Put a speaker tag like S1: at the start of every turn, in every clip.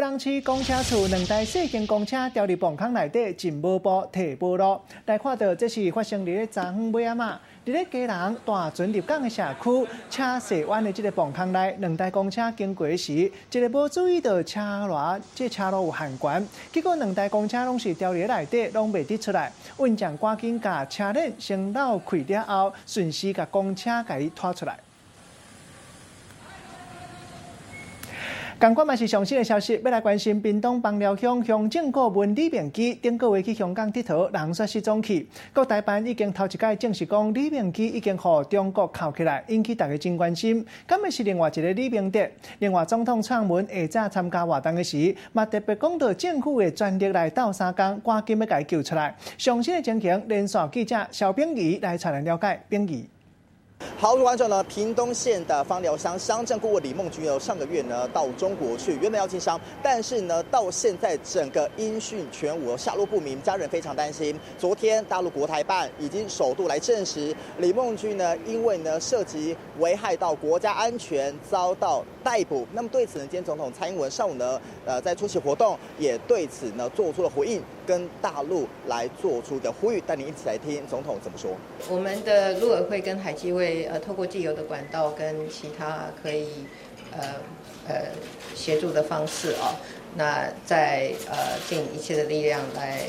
S1: 隆市公車處兩台細型公車牢佇磅空內底，進無步退無路。來看到這是發生佇咧昨昏尾仔嘛，佇咧基隆大船入港的社區車勢灣的這个磅空內，兩台公車經過時，一个無注意到車路，這車路有限懸，結果兩台公車攏是牢佇咧內底，攏袂得出來。運將趕緊共車鏈先繞開了後，順勢共公車共伊拖出來。仝款嘛是上新的消息，欲來關心屏東枋寮鄉鄉政顧問李明基頂個月去香港𨑨迌，人煞失蹤去。國台辦已經頭一擺證實講，李明基已經予中國銬起來，引起大家真關心。敢會是另外一个李明哲？另外，總統蔡英文下晝參加活動的時，嘛特別講到政府會全力來鬥相共，趕緊欲共伊救出來。上新的情形，連線記者蕭炳儀來帶咱了解。炳儀。
S2: 好，觀眾呢，屏東縣的枋寮鄉鄉政顧問李孟君呢，上個月呢到中國去，原本要經商，但是呢到現在整個音訊全無，下落不明，家人非常擔心。昨天大陸國台辦已經首度來證實，李孟君呢因為呢涉及危害到國家安全，遭到逮捕。那麼對此呢，今天總統蔡英文上午呢，在出席活動，也對此呢做出了回應，跟大陸來做出的呼籲。帶您一起來聽總統怎麼說。
S3: 我們的陸委會跟海基會，透過既有的管道跟其他可以協助的方式哦，那在盡一切的力量來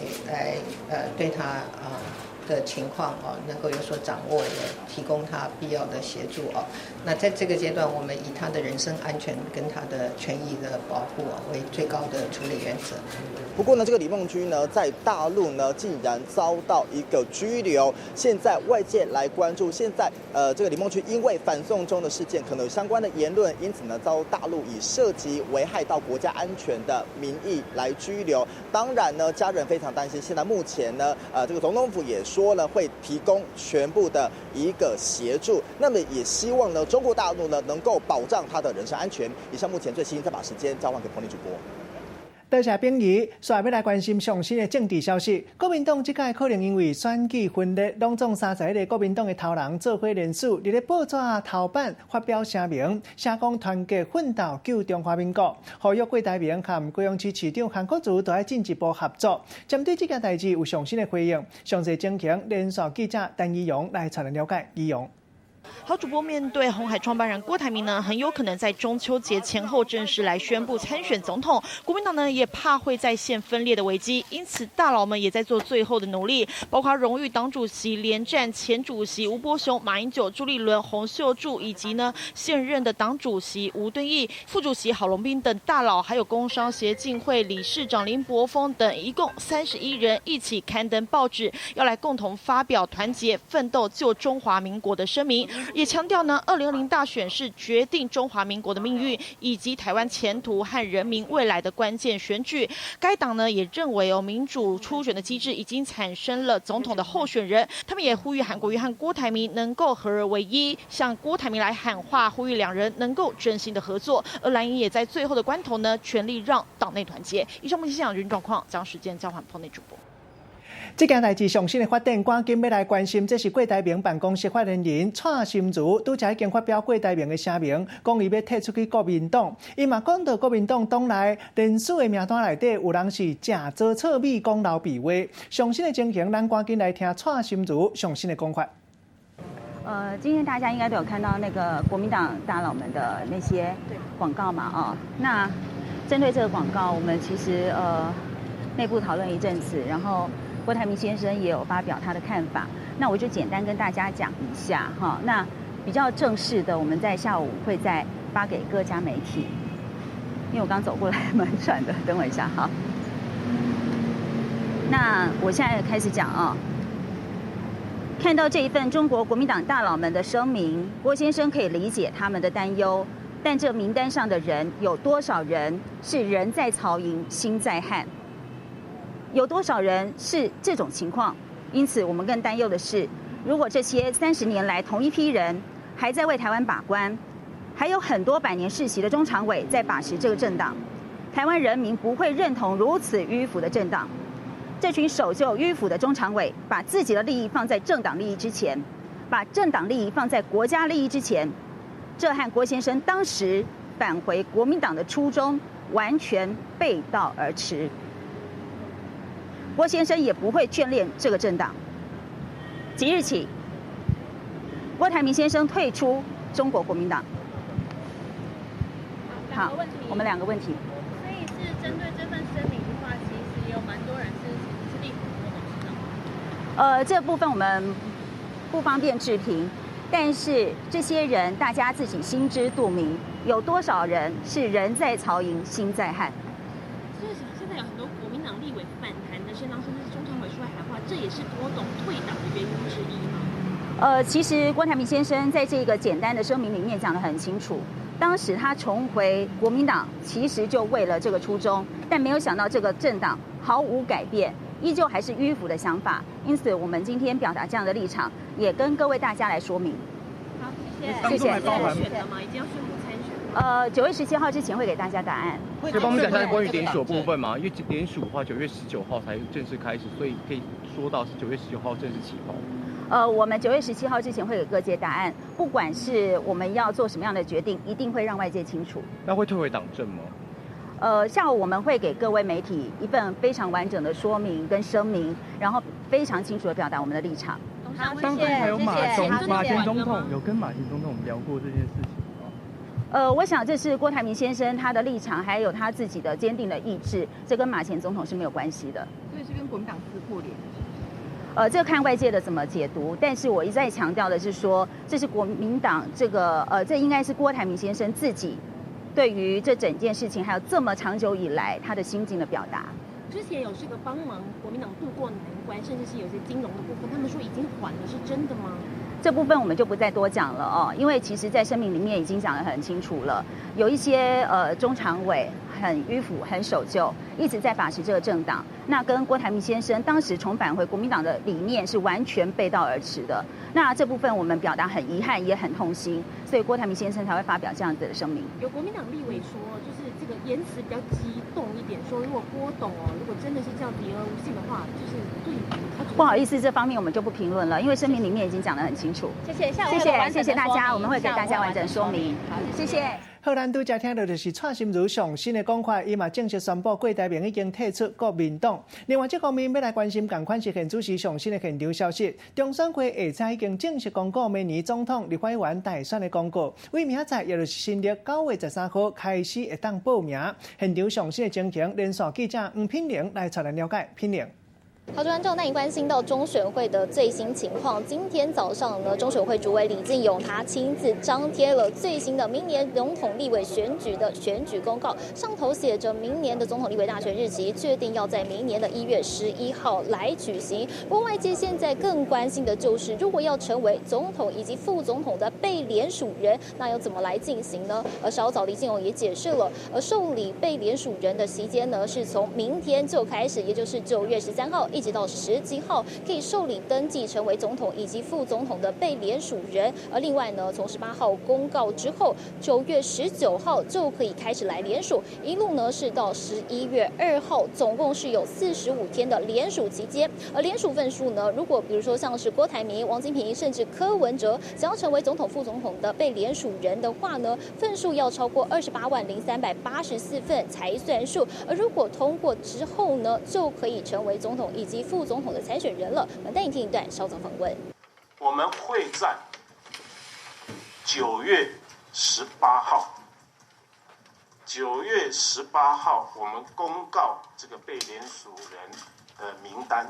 S3: 對他啊的情況哦能夠有所掌握，也提供他必要的協助哦。那在這個階段，我們以他的人身安全跟他的權益的保護為最高的處理原則。
S2: 不過呢，這個李孟君呢，在大陸呢，竟然遭到一個拘留。現在外界來關注，現在這個李孟君因為反送中的事件，可能有相關的言論，因此呢，遭大陸以涉及危害到國家安全的名義來拘留。當然呢，家人非常擔心。現在目前呢，這個總統府也說呢，會提供全部的一個協助。那麼也希望呢，中國大陸呢，能夠保障他的人身安全。以上目前最新，再把時間交還給彭麗主播。
S1: 多謝炳儀，煞欲來關心上新的政治消息。國民黨這屆可能因為選舉分裂，攏總31個國民黨的頭人做伙聯署，佇咧報紙頭版發表聲明，寫講團結奮鬥救中華民國，呼籲郭台銘和高雄市市長韓國瑜都愛進一步合作。針對這件代誌有上新的回應，詳細情形連線記者陳怡蓉來帶咱了解。怡蓉。
S4: 好，主播面對鴻海創辦人郭台銘呢，很有可能在中秋節前後正式來宣布參選總統。國民黨呢也怕會再現分裂的危機，因此大佬們也在做最後的努力，包括榮譽黨主席連戰、前主席吳伯雄、馬英九、朱立倫、洪秀柱，以及呢現任的黨主席吳敦義、副主席郝龍斌等大佬，還有工商協進會理事長林柏峰等，一共31人一起刊登報紙，要來共同發表團結奮鬥救中華民國的聲明。也強調呢，2020大選是決定中華民國的命運以及台灣前途和人民未來的關鍵選舉。該黨呢也認為哦，民主初選的機制已經產生了總統的候選人。他們也呼籲韓國瑜和郭台銘能夠合而為一，向郭台銘來喊話，呼籲兩人能夠真心的合作。而藍營也在最後的關頭呢，全力讓黨內團結。以上目前現場狀況，將時間交還棚內主播。
S1: 這件代誌上新的發展，趕緊欲來關心。這是郭台銘辦公室發言人蔡心如，拄才已經發表郭台銘的聲明，講伊欲退出去國民黨。伊嘛講到國民黨黨內人事的名單內底有人是誠做臭美講流鼻話。上新的情形，咱趕緊來聽蔡心如上新的講法。
S5: 今天大家應該都有看到那個國民黨大佬們的那些廣告嘛？哦，那針對這個廣告，我們其實內部討論一陣子，然後郭台銘先生也有發表他的看法，那我就簡單跟大家講一下哈。那比較正式的，我們在下午會再發給各家媒體。因為我剛走過來蠻喘的，等我一下哈。那我現在開始講啊。看到這一份中國國民黨大佬們的聲明，郭先生可以理解他們的擔憂，但這名單上的人有多少人是人在曹營心在漢？有多少人是這種情況？因此，我們更擔憂的是，如果這些30年來同一批人還在為台灣把關，還有很多百年世襲的中常委在把持這個政黨，台灣人民不會認同如此迂腐的政黨。這群守舊迂腐的中常委，把自己的利益放在政黨利益之前，把政黨利益放在國家利益之前，這和郭先生當時返回國民黨的初衷完全背道而馳。郭先生也不會眷戀這個政黨。即日起，郭台銘先生退出中國國民黨。好，我們兩個問題。
S6: 所以是針對這份聲明的話，其實也有蠻多人是力挺郭董事長。
S5: 這部分我們不方便置評，但是這些人大家自己心知肚明，有多少人是人在曹營心在漢。
S6: 所以現在有很多國民黨立委反彈的聲浪，甚至是中常委出來喊話，這也是郭董退黨的原因之一嗎？
S5: 其實郭台銘先生在這個簡單的聲明裡面講得很清楚，當時他重回國民黨，其實就為了這個初衷，但沒有想到這個政黨毫無改變，依舊還是迂腐的想法。因此，我們今天表達這樣的立場，也跟各位大家來說明。
S6: 好，謝謝。謝謝。選了嗎？已經要宣布參選。
S5: 9月17號之前會給大家答案。
S7: 可以幫我們講一下關於聯署部分嗎？因為聯署的話，九月十九號才正式開始，所以可以說到是九月十九號正式起跑。
S5: 我們九月十七號之前會給各界答案，不管是我們要做什麼樣的決定，一定會讓外界清楚。
S7: 那會退回黨政嗎？
S5: 下午我們會給各位媒體一份非常完整的說明跟聲明，然後非常清楚的表達我們的立場。
S6: 好，
S8: 當中還有馬前總統有跟馬前總統聊過這件事情嗎？
S5: 我想這是郭台銘先生他的立場，還有他自己的堅定的意志，這跟馬前總統是沒有關係的。
S9: 所以是跟國民黨撕破臉。
S5: 這看外界的怎麼解讀，但是我一再強調的是說，這是國民黨這個這應該是郭台銘先生自己對於這整件事情，還有這麼長久以來他的心境的表達。
S6: 之前有這個幫忙國民黨渡過難關，甚至是有些金融的部分，他們說已經還了，是真的嗎？
S5: 這部分我們就不再多講了哦，因為其實在聲明裡面已經講得很清楚了。有一些中常委很迂腐、很守舊，一直在把持這個政黨，那跟郭台銘先生當時重返回國民黨的理念是完全背道而馳的。那這部分我們表達很遺憾，也很痛心，所以郭台銘先生才會發表這樣子的聲明。
S6: 有國民黨立委說，就是這個言辭比較激動一點，說如果郭董哦，如果真的是這樣言而無信的話，就是對他。
S5: 不好意思，這方面我們就不評論了，因為聲明裡面已經講得很清楚。
S4: 謝謝，
S5: 謝謝，謝謝大家，我們會給大家完整說明。
S4: 好，
S5: 謝謝。
S1: 好，咱拄才聽到就是蔡心如上新的講法，伊嘛正式宣布郭台銘已經退出國民黨。另外，這方面欲來關心仝款是現主時上新的現場消息，中選會下早已經正式公告明年總統立法委員大選的公告，為明仔載，也就是新曆9月13號開始會當報名。現場上新的情形，連線記者黃品玲來帶咱了解。品玲。
S10: 好，觀眾，帶你關心到中選會的最新情況。今天早上呢，中選會主委李進勇他親自張貼了最新的明年總統立委選舉的選舉公告，上頭寫着明年的總統立委大選日期確定要在明年的1月11號來舉行。不過外界現在更關心的就是，如果要成為總統以及副總統的被聯署人，那要怎麼來進行呢？而稍早李進勇也解釋了，而受理被聯署人的期間呢，是從明天就開始，也就是9月13號。一直到17號可以受理登記成為總統以及副總統的被聯署人，而另外呢，從18號公告之後，9月19號就可以開始來聯署，一路呢是到11月2號，總共是有45天的聯署期間。而聯署份數呢，如果比如說像是郭台銘、王金平，甚至柯文哲想要成為總統、副總統的被聯署人的話呢，份數要超過280,384份才算數。而如果通過之後呢，就可以成為總統以及副總統的參選人了。我們帶你聽一段稍早訪問。
S11: 我們會在九月十八號，九月十八號我們公告這個被聯署人的名單，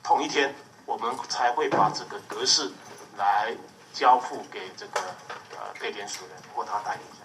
S11: 同一天我們才會把這個格式來交付給這個被聯署人或他代理人。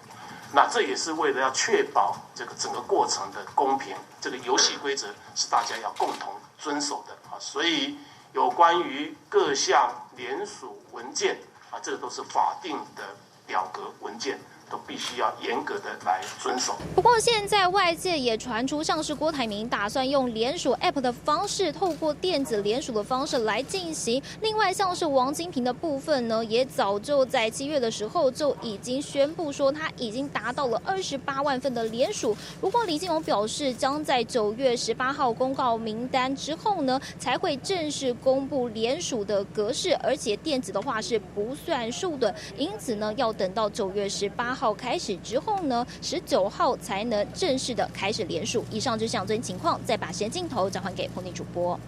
S11: 那這也是為了要確保這個整個過程的公平，這個遊戲規則是大家要共同遵守的啊。所以有關於各項聯署文件啊，這個都是法定的表格文件，都必須要嚴格的來遵守。
S10: 不過現在外界也傳出，像是郭台銘打算用聯署 App 的方式，透過電子聯署的方式來進行。另外，像是王金平的部分呢，也早就在7月的時候就已經宣布說，他已經達到了28萬份的聯署。不過李進勇表示，將在9月18號公告名單之後呢，才會正式公布聯署的格式，而且電子的話是不算數的，因此呢，要等到九月十八號。號開始之後呢，19號才能正式的開始聯署。以上就是最新情況，再把時間鏡頭交還給彭寧主播。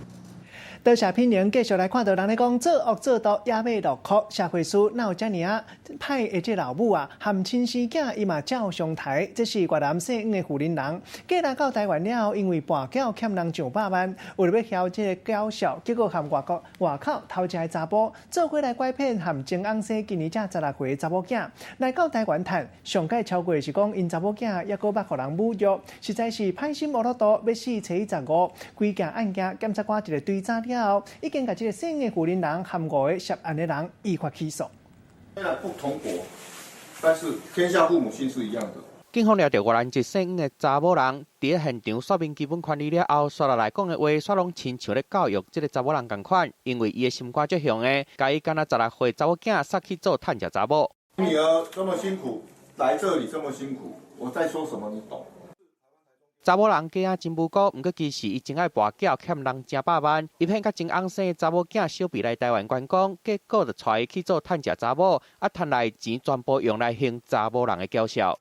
S1: 多謝品寧，繼續來看到人咧講做惡做毒也欲落哭，社會事哪有遮爾仔歹的這老母啊，含親生囝伊嘛照相刣，這是越南姓黃的婦人人，嫁來到台灣了後，因為跋筊欠人上百萬，為了欲曉這個繳數，結果含外國外口偷食的查埔做伙來拐騙含前翁生今年才16歲查某囝來到台灣趁，上蓋超過是講𪜶查某囝猶閣捌予人侮辱，實在是歹心無落肚，欲死初15，規件案件檢察官一個追查了後，已經共這個姓的婦人人含五個涉案的人依法起訴。
S9: 雖然不同國，但是天下父母心是一樣的。
S12: 警方掠著越南籍姓黃的查某人，佇咧現場說明基本權利了後，紲落來講的話，煞攏親像咧教育這個查某人仝款，因為伊的心肝足雄的，共伊敢若16歲查某囝殺去做趁食查某。
S9: 女兒這麼辛苦，來這裡這麼辛苦，我在說什麼你懂？
S12: 查某人囝仔真無辜，毋過其實伊真愛跋筊，欠人成百萬。伊騙佮前翁生的查某囝小比來台灣觀光，結果就帶伊去做趁食查某，啊，趁來錢全部用來還查某人的繳數。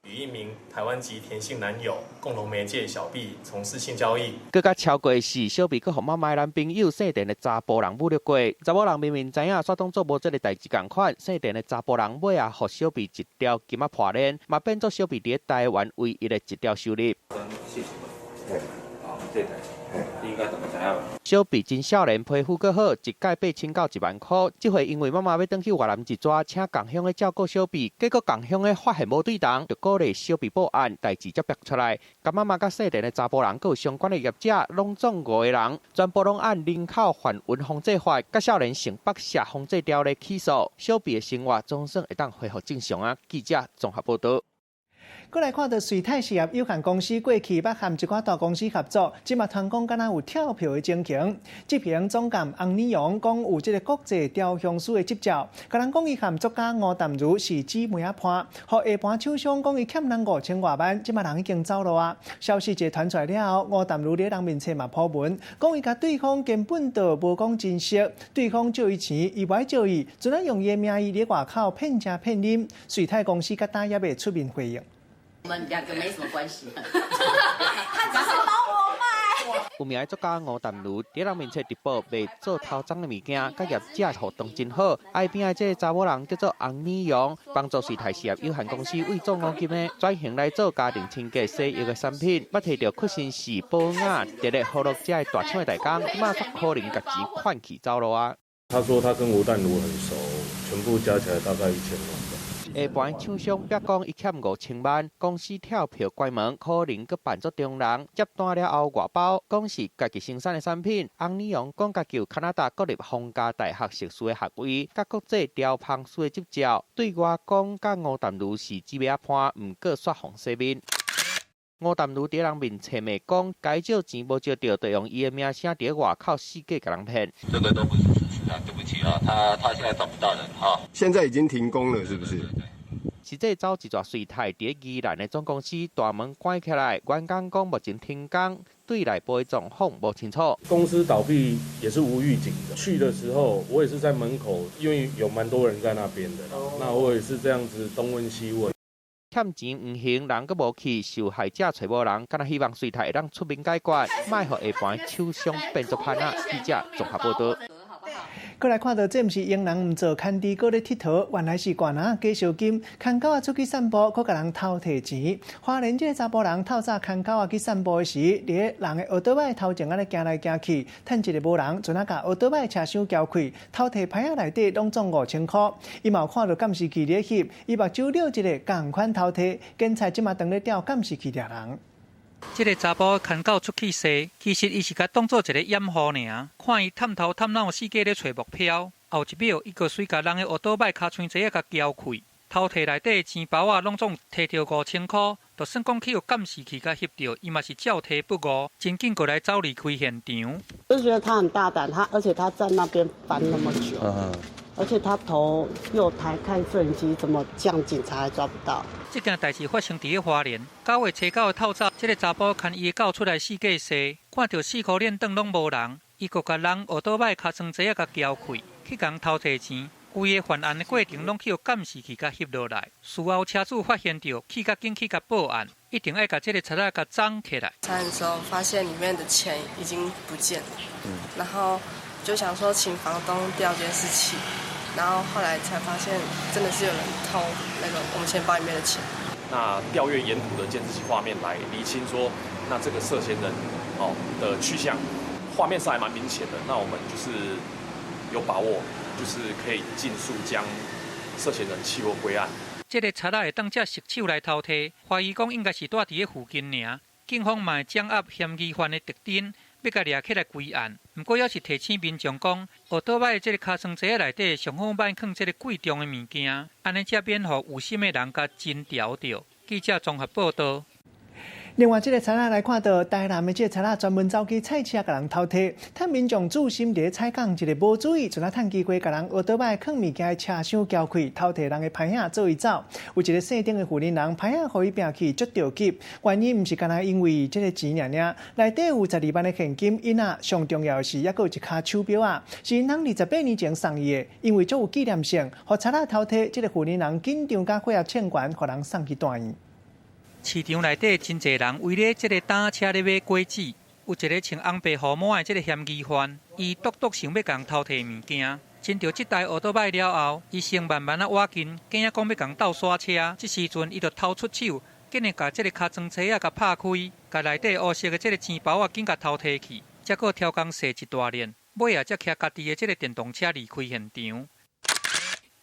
S13: 與一名台灣籍田姓男友共同媒介小畢從事性交易。
S12: 閣較超過是小畢閣予媽媽男朋友姓田的查埔人侮辱過。查某人明明知影，煞當做無這个代誌仝款。姓田的查埔人尾仔予小畢一條金仔破鏈，嘛變做小畢佇咧台灣唯一的一條收入。
S14: 應該怎麼知影？
S12: 小畢真少年，皮膚閣好，一屆8千到1萬箍。這回因為媽媽欲轉去越南一逝，請仝鄉的照顧小畢，結果仝鄉的發現無對頭，就鼓勵小畢報案，代誌才爆出來。共媽媽佮姓田的查埔人，閣有相關的業者，攏總五個人，全部攏按人口販運防制法，佮少年性剝削防制條例起訴。小畢的生活總算會當恢復正常啊！記者綜合報導。
S1: 閣來看著瑞泰實業有限公司過去捌和一寡大公司合作，這馬傳講敢若有跳票的情形。執行總監洪禮陽講有這個國際調香師的執照，共人講伊和作家吳淡如是姊妹仔伴，予下盤廠商講伊欠人5000外萬，這馬人已經走囉啊。消息一傳出來了後，吳淡如佇人面前嘛鋪文，講伊共對方根本就無講真實，對方借伊錢，伊無愛借伊，陣仔用伊的名義佇外口騙食騙啉。瑞泰公司佮今猶未出面回應。
S15: 我們兩個沒什麼關係，他只是幫我賣。
S12: 有名的作家吳淡如佇人面前直播賣做頭鬃的物件，佮業者互動真好。伊邊仔這個查某人叫做洪美容，幫助瑞泰實業有限公司為做五金的轉型來做家庭清潔洗浴的產品。捌提著屈臣氏、寶雅、得力、好樂遮的大廠的代工，這馬可能共錢款去走囉啊。
S16: 他說他跟吳淡如很熟，全部加起來大概1000萬。
S12: 下盤廠商表講伊欠5000萬，公司跳票關門，可能閣扮作中人接單了後外包，講是家己生產的產品。洪禮陽講家己有加拿大國立皇家大學碩士的學位，佮國際調香師的執照，對外講佮吳淡如是姊妹仔伴，毋過煞予洗面。吳淡如佇人面前罵講，該借錢無借著，就用伊的名聲佇外口四界共人騙。
S14: 這個都不是事實啊，對不起啊，他現在找不到人哈。
S17: 現在已經停工了，是不是？
S12: 實際走一逝瑞泰佇宜蘭的總公司大門關起來，員工講目前停工，對內部的狀況無清楚。
S16: 公司倒閉也是無預警的，去的時候我也是在門口，因為有蠻多人在那邊的，那我也是這樣子東問西問。
S12: 欠錢毋還，人閣無去，受害者揣無人，敢若希望瑞泰會當出面解決，莫予下盤廠商變作歹仔。記者綜合報導。
S1: 閣來看著，這毋是閒人毋做，牽豬哥咧𨑨迌，原來是掼仔假燒金，牽狗仔出去散步，閣共人偷提錢。花蓮這个查埔人透早牽狗仔去散步的時，佇咧人的歐多擺頭前按呢行來行去，趁一个無人，陣仔共歐多擺車廂撬開，偷提牌仔內底攏總5000箍。伊嘛有看著監視器咧翕，伊目睭瞄一个仝款偷提，警察這馬當咧調監視器掠人。
S18: 這个查埔牽狗出去踅，其實伊是共當做一个掩護爾。看伊探頭探腦四界咧揣目標，後一秒伊閣隨共人的烏多擺尻川子仔共撬開，偷提內底錢包仔攏總提著5000箍，就算講去予監視器共翕著，伊嘛是照提不誤，真緊過來走離開現場。
S19: 就覺得他很大膽，他而且他在那邊翻那麼久，而且他頭又抬看攝影機，怎麼這樣警察還抓不到？
S18: 這件代誌發生佇咧花蓮，9月初9的透早，這个查埔牽伊的狗出來四界踅，看著四箍鏈轉攏無人，伊閣共人烏多擺尻川子仔共撬開，去共偷提錢。規个犯案的過程攏去予監視器共翕落來。事後車主發現著，氣甲緊去共報案，一定愛共這个賊仔共摠起來。
S20: 查的時候發現裡面的錢已經不見了，然後就想說請房東調監視器，然後後來才發現真的是有人偷那個我們錢包裡面的錢。
S13: 那調閱沿途的監視器畫面來釐清說，那這個涉嫌人哦的去向，畫面上還蠻明顯的。那我們就是有把握，就是可以盡速將涉嫌人緝獲歸案。
S18: 這个賊仔會當藉熟手來偷提，懷疑講應該是蹛佇咧附近爾。警方嘛會掌握嫌疑犯的特徵，欲共掠起來歸案。毋過猶是提醒民眾講，奧多擺的這个尻川袋仔內底上好莫囥這个貴重的物件，按呢才免予有心的人共偵調著。記者綜合報導。
S1: 另外，這个賊仔來看到台南的這个賊仔專門走去菜市仔共人偷提，趁民眾注心佇咧採購，一个無注意，就若趁機會共人奧多擺囥物件的車廂撬開，偷提人的牌仔做伊走。有一个姓丁的婦人人牌仔予伊拚去，足著急。原因毋是干焦因為這个錢爾爾，內底有12萬的現金，銀仔，上重要的是猶閣有一跤手錶仔，是𪜶翁28年前送伊的，因為足有紀念性，予賊仔偷提，這个婦人人緊張佮血壓衝懸，予人送去大院。
S18: 市場內底真濟人圍咧這个擔車咧買果子，有一个穿紅白號碼的這个嫌疑犯，伊獨獨想欲共偷提物件。偵著這台奧多擺了後，伊先慢慢仔倚近，驚講欲共鬥煞車。這時陣，伊就掏出手，竟然共這个尻川袋仔共拍開，共內底烏色的這个錢包仔緊共偷提去，才閣超工踅一大輪，尾仔才騎家己的這个電動車離開現場。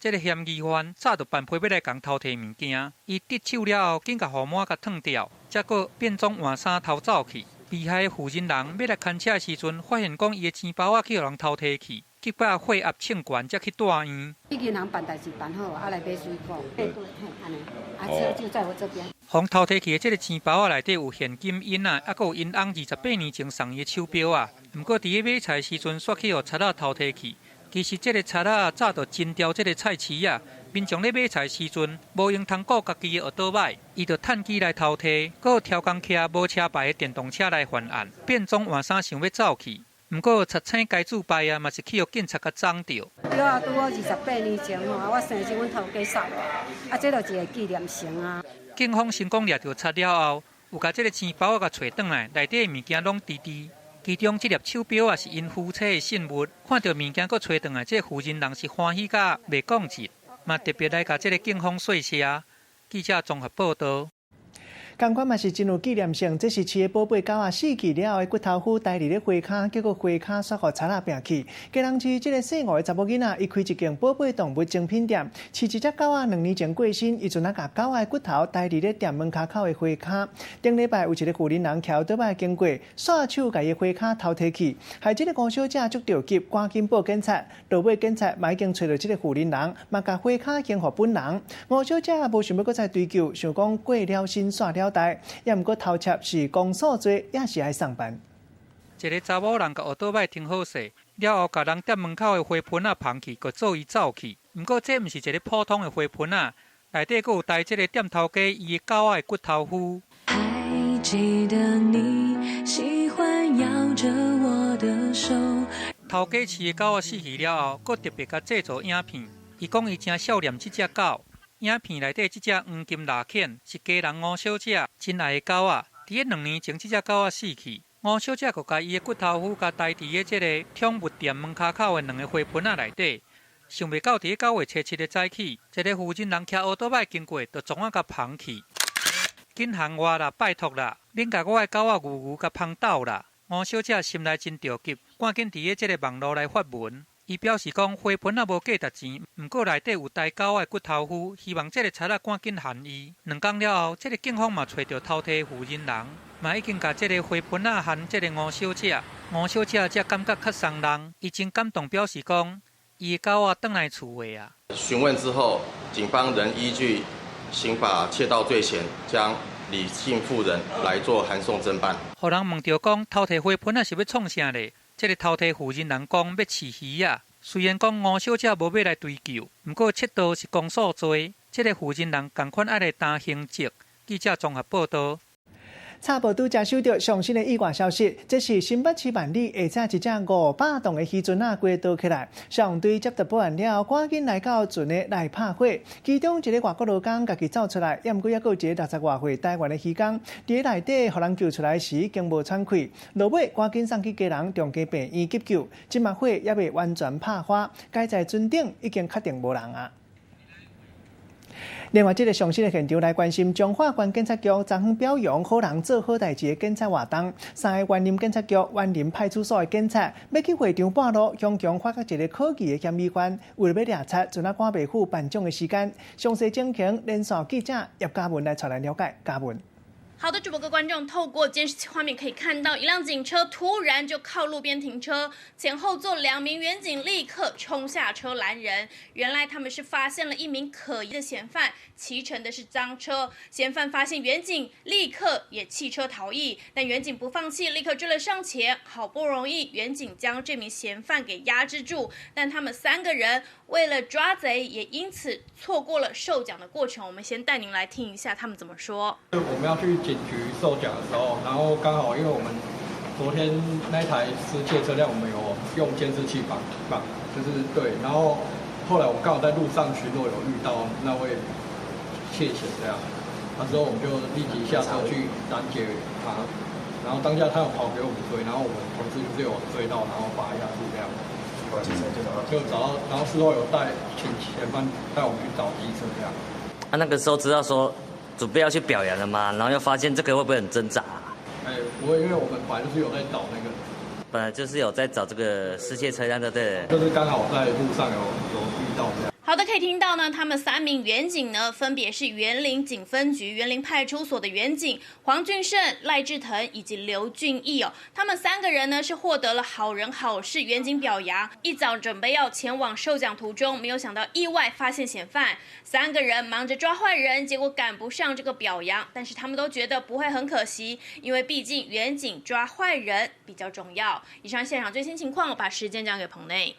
S18: 這个嫌疑犯早就辦批欲來共偷提物件，伊得手了後，緊共號碼共褪掉，才閣變裝換衫偷走去。被害的婦人人欲來牽車的時陣，發現講伊的錢包仔去予人偷提去，急甲血壓衝懸，才去帶院。
S21: 去銀行辦代誌辦好，啊來買水果，對對，嘿，按呢，啊車就在我這邊。
S18: 予偷提去的這个錢包仔內底有現金銀仔，猶閣有𪜶翁28年前送伊的手錶仔。毋過佇咧買菜時陣，煞去予賊仔偷提去。其實這个賊仔早就偵調這个菜市仔，民眾咧買菜時陣無閒通顧家己的奧多擺，伊就趁機來偷提，閣超工騎無車牌的電動車來犯案，變裝換衫想欲走去。毋過賊星該主牌啊，嘛是去予警察共摠著。
S21: 對啊，拄好28年前吼，我生時阮頭家送我，啊，這就是個紀念性啊。
S18: 警方成功掠著賊了後，有共這个錢包仔共揣轉來，內底的物件攏挃挃。其中這粒手錶仔是𪜶夫妻的信物，看著物件閣揣轉來，這個婦人人是歡喜甲袂講一，嘛特別來共這个警方說謝。記者綜合報導。
S1: 仝款嘛是真有紀念性，這是飼的寶貝狗仔死去了後的骨頭灰刣佇咧花跤，結果花跤煞予賊仔拚去。基隆市這个姓吳的查某囡仔，伊開一間寶貝動物精品店，飼一隻狗仔兩年前過身，伊陣仔共狗仔的骨頭刣佇咧店門跤口的花跤。頂禮拜有一个婦人人騎奧多擺經過，煞手共伊花跤偷提去，害這个吳小姐足著急，趕緊報警察。落尾警察嘛已經揣著這个婦人人，嘛共花跤還予本人。吳小姐無想欲閣再追究，想講過了身煞了代，也毋過偷竊是公訴罪，也是愛送辦。
S18: 一个查某人共奧多擺停好勢，了後共人店門口的花盆仔捧去，閣做伊走去。毋過這毋是一个普通的花盆仔，內底閣有刣這个店頭家伊的狗仔的骨頭灰。
S22: 還記得你喜歡搖著我的手。
S18: 頭家飼的狗仔死去了後，閣特別共製作影片。伊講伊誠少念這隻狗。影片內底這隻黃金獵犬是家人吳小姐真愛的狗仔。佇咧兩年前，這隻狗仔死去，吳小姐閣共伊的骨頭灰共刣佇咧這个寵物店門跤口的兩个花盆仔內底。想袂到佇咧9月初7的早起，一个婦人人騎奧多擺經過，就創仔共捧去。緊還我啦，拜託啦，免共我的狗仔牛牛共捧走啦！吳小姐心內真著急，趕緊佇咧這个網路來發文。伊表示講，花盆仔無價值錢，毋過內底有刣狗仔的骨頭灰，希望這个賊仔趕緊還伊。兩工了後，這个警方嘛揣著偷提婦人人，嘛已經共這个花盆仔還這个吳小姐。吳小姐才感覺較鬆人，伊真感動，表示講，伊的狗仔轉來厝的啊。
S23: 詢問之後，警方仍依據刑法竊盜罪嫌，將李姓婦人來做函送偵辦。
S18: 予人問著講，偷提花盆仔是欲創啥咧？這个偷提婦人人講欲飼魚仔，雖然講吳小姐無欲來追究，毋過竊盜是公訴罪，這个婦人人仝款愛來擔刑責。記者綜合報導。
S1: 差不多拄才收到上新的意外消息，這是新北市萬里下早一隻500磅的漁船仔規倒起來，消防隊接到報案了後，趕緊來到船的來拍火。其中一個外國勞工家己走出來，猶毋過猶閣有一個60外歲台灣的漁工，佇內底予人救出來時已經無喘氣，落尾趕緊送去基隆長庚病院急救，這馬火猶未完全拍花，該在船頂已經確定無人啊。另外，這个上新的現場來關心彰化縣警察局昨昏表揚好人做好代誌的警察活動。三个員林警察局、員林派出所的警察欲去會場半路，雄雄發覺一個可疑的嫌疑犯，為了欲掠賊，船仔趕袂赴頒獎的時間。詳細情形，連線記者葉嘉文來帶咱了解。嘉文。
S2: 好的，主播各位觀眾，透過監視器畫面可以看到，一輛警車突然就靠路邊停車，前後座兩名員警立刻衝下車攔人。原來他們是發現了一名可疑的嫌犯，騎乘的是贓車。嫌犯發現員警，立刻也棄車逃逸，但員警不放棄，立刻追了上前。好不容易，員警將這名嫌犯給壓制住，但他們三個人為了抓賊，也因此錯過了授獎的過程。我們先帶您來聽一下他們怎麼說。
S3: 我們要去警局授獎的時候，然後剛好因為我們昨天那台失竊車輛，我們有用監視器綁綁，就是對，然後後來我剛好在路上巡邏有遇到那位竊嫌這樣，那之後我們就立即下車去攔截他，然後當下他有跑給我們追，然後我們同事就是有追到，然後把他壓住這樣，就找到，然後事後有帶請嫌犯帶我們去找機車這樣。
S7: 啊，那個時候知道說準備要去表揚了嘛，然後又發現這個會不會很掙扎？
S3: 哎，不會，因為我們本來就是有在找那個，
S7: 本來就是有在找這個失竊車輛的，對。
S3: 就是剛好在路上有遇到這樣。
S2: 好的，可以聽到呢，他們三名員警呢，分別是員林警分局員林派出所的員警黃俊勝、賴志騰以及劉俊義哦。他們三個人呢是獲得了好人好事員警表揚。一早準備要前往授獎途中，沒有想到意外發現嫌犯，三個人忙着抓壞人，結果趕不上這個表揚。但是他們都覺得不會很可惜，因為畢竟員警抓壞人比較重要。以上現場最新情況，我把時間交給棚內。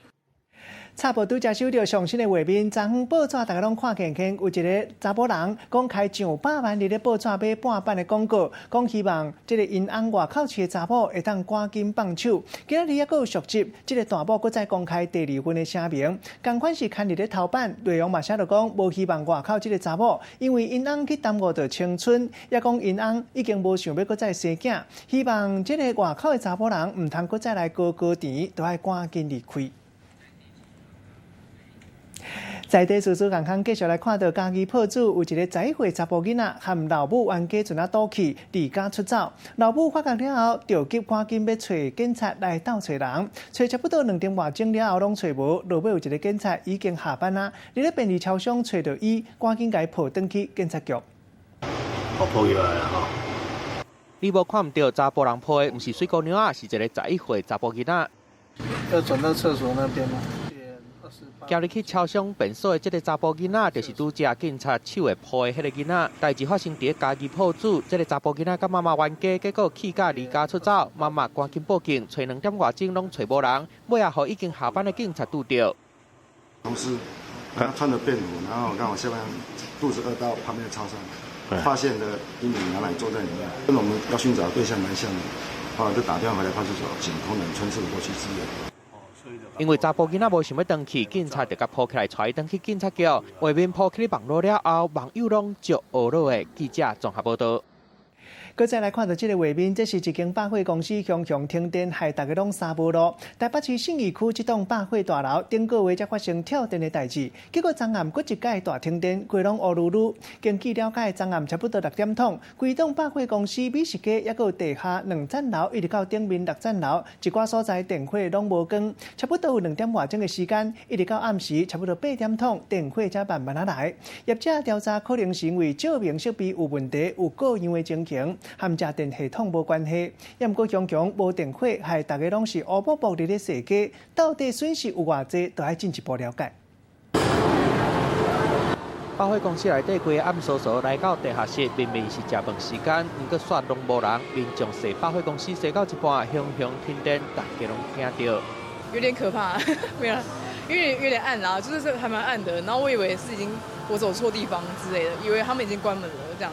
S1: 差不多拄才收到上新的畫面，昨昏報紙大家攏看見見，有一個查某人講開上百萬佇咧報紙買半版的廣告，講希望這个𪜶翁外口飼的查某會當趕緊放手。今仔日猶閣有續集，這个大某閣再公開第二份的聲明，仝款是刊佇咧頭版，內容嘛寫著講無希望外口這个查某，因為𪜶翁去耽誤著青春，也講𪜶翁已經無想欲閣再生囝，希望這个外口的查某人毋通閣再來高高甜，都愛趕緊離開。在地事事健康，繼續來看到嘉義朴子有一个11歲查埔囡仔和老母冤家船仔賭氣，離家出走。老母發覺了後，著急趕緊欲揣警察來鬥揣人，揣差不多2點外鐘了後，攏揣無。落尾有一个警察已經下班啊，佇咧便利超商揣著伊，趕緊共伊抱轉去警察局。
S24: 我抱起來啦吼！
S12: 你無看毋著查埔人抱的，毋是媠姑娘仔，是一个11歲查埔囡仔。
S25: 要轉到廁所那邊嗎？
S12: 行入去超商便所的這个查埔囡仔，就是拄才警察手會抱的彼个囡仔。代誌發生佇咧嘉義朴子，這个查埔囡仔佮媽媽冤家，結果氣甲離家出走，媽媽趕緊報警，揣2點外鐘攏揣無人，尾仔予已經下班的警察拄著。
S24: 同事他穿着便服，然後剛好下班肚子餓到旁邊的超商，發現了一名男孩坐在裡面，跟我們要尋找對象蠻像的，後來就打電話回來派出所，請同仁春次過去支援。
S12: 因為查埔囡仔無想欲轉去，警察就共抱起來，帶伊轉去警察局。畫面鋪起網路了後，網友攏足懊惱的。記者綜合報導。
S1: 閣再來看著這个畫面，這是一間百貨公司雄雄停電，害大家攏衫無路。台北市信義區這棟百貨大樓頂個月才發生跳電的代誌，結果昨暗閣一擺大停電，規攏烏嚕嚕。根據了解，昨暗差不多6點鐘，規棟百貨公司美食街，猶閣有地下兩層樓，一直到頂面6層樓，一寡所在電火攏無光。差不多有2點外鐘的時間，一直到暗時差不多8點鐘，電火才慢慢仔來。業者調查可能是因為照明設備有問題，有過量的情形。和食電系統無關係，猶毋過雄雄無電火，害大家攏是烏卜卜佇咧踅街，到底損失有偌濟，都愛進一步了解。
S12: 百貨公司內底規个暗嗖嗖，來到地下室，明明是食飯時間，毋過煞攏無人。民眾踅百貨公司踅到一半，雄雄停電，大家攏驚著。
S26: 有點可怕，沒有，因為有點暗啦，就是還蠻暗的。然後我以為是已經我走錯地方之類的，以為他們已經關門了這樣。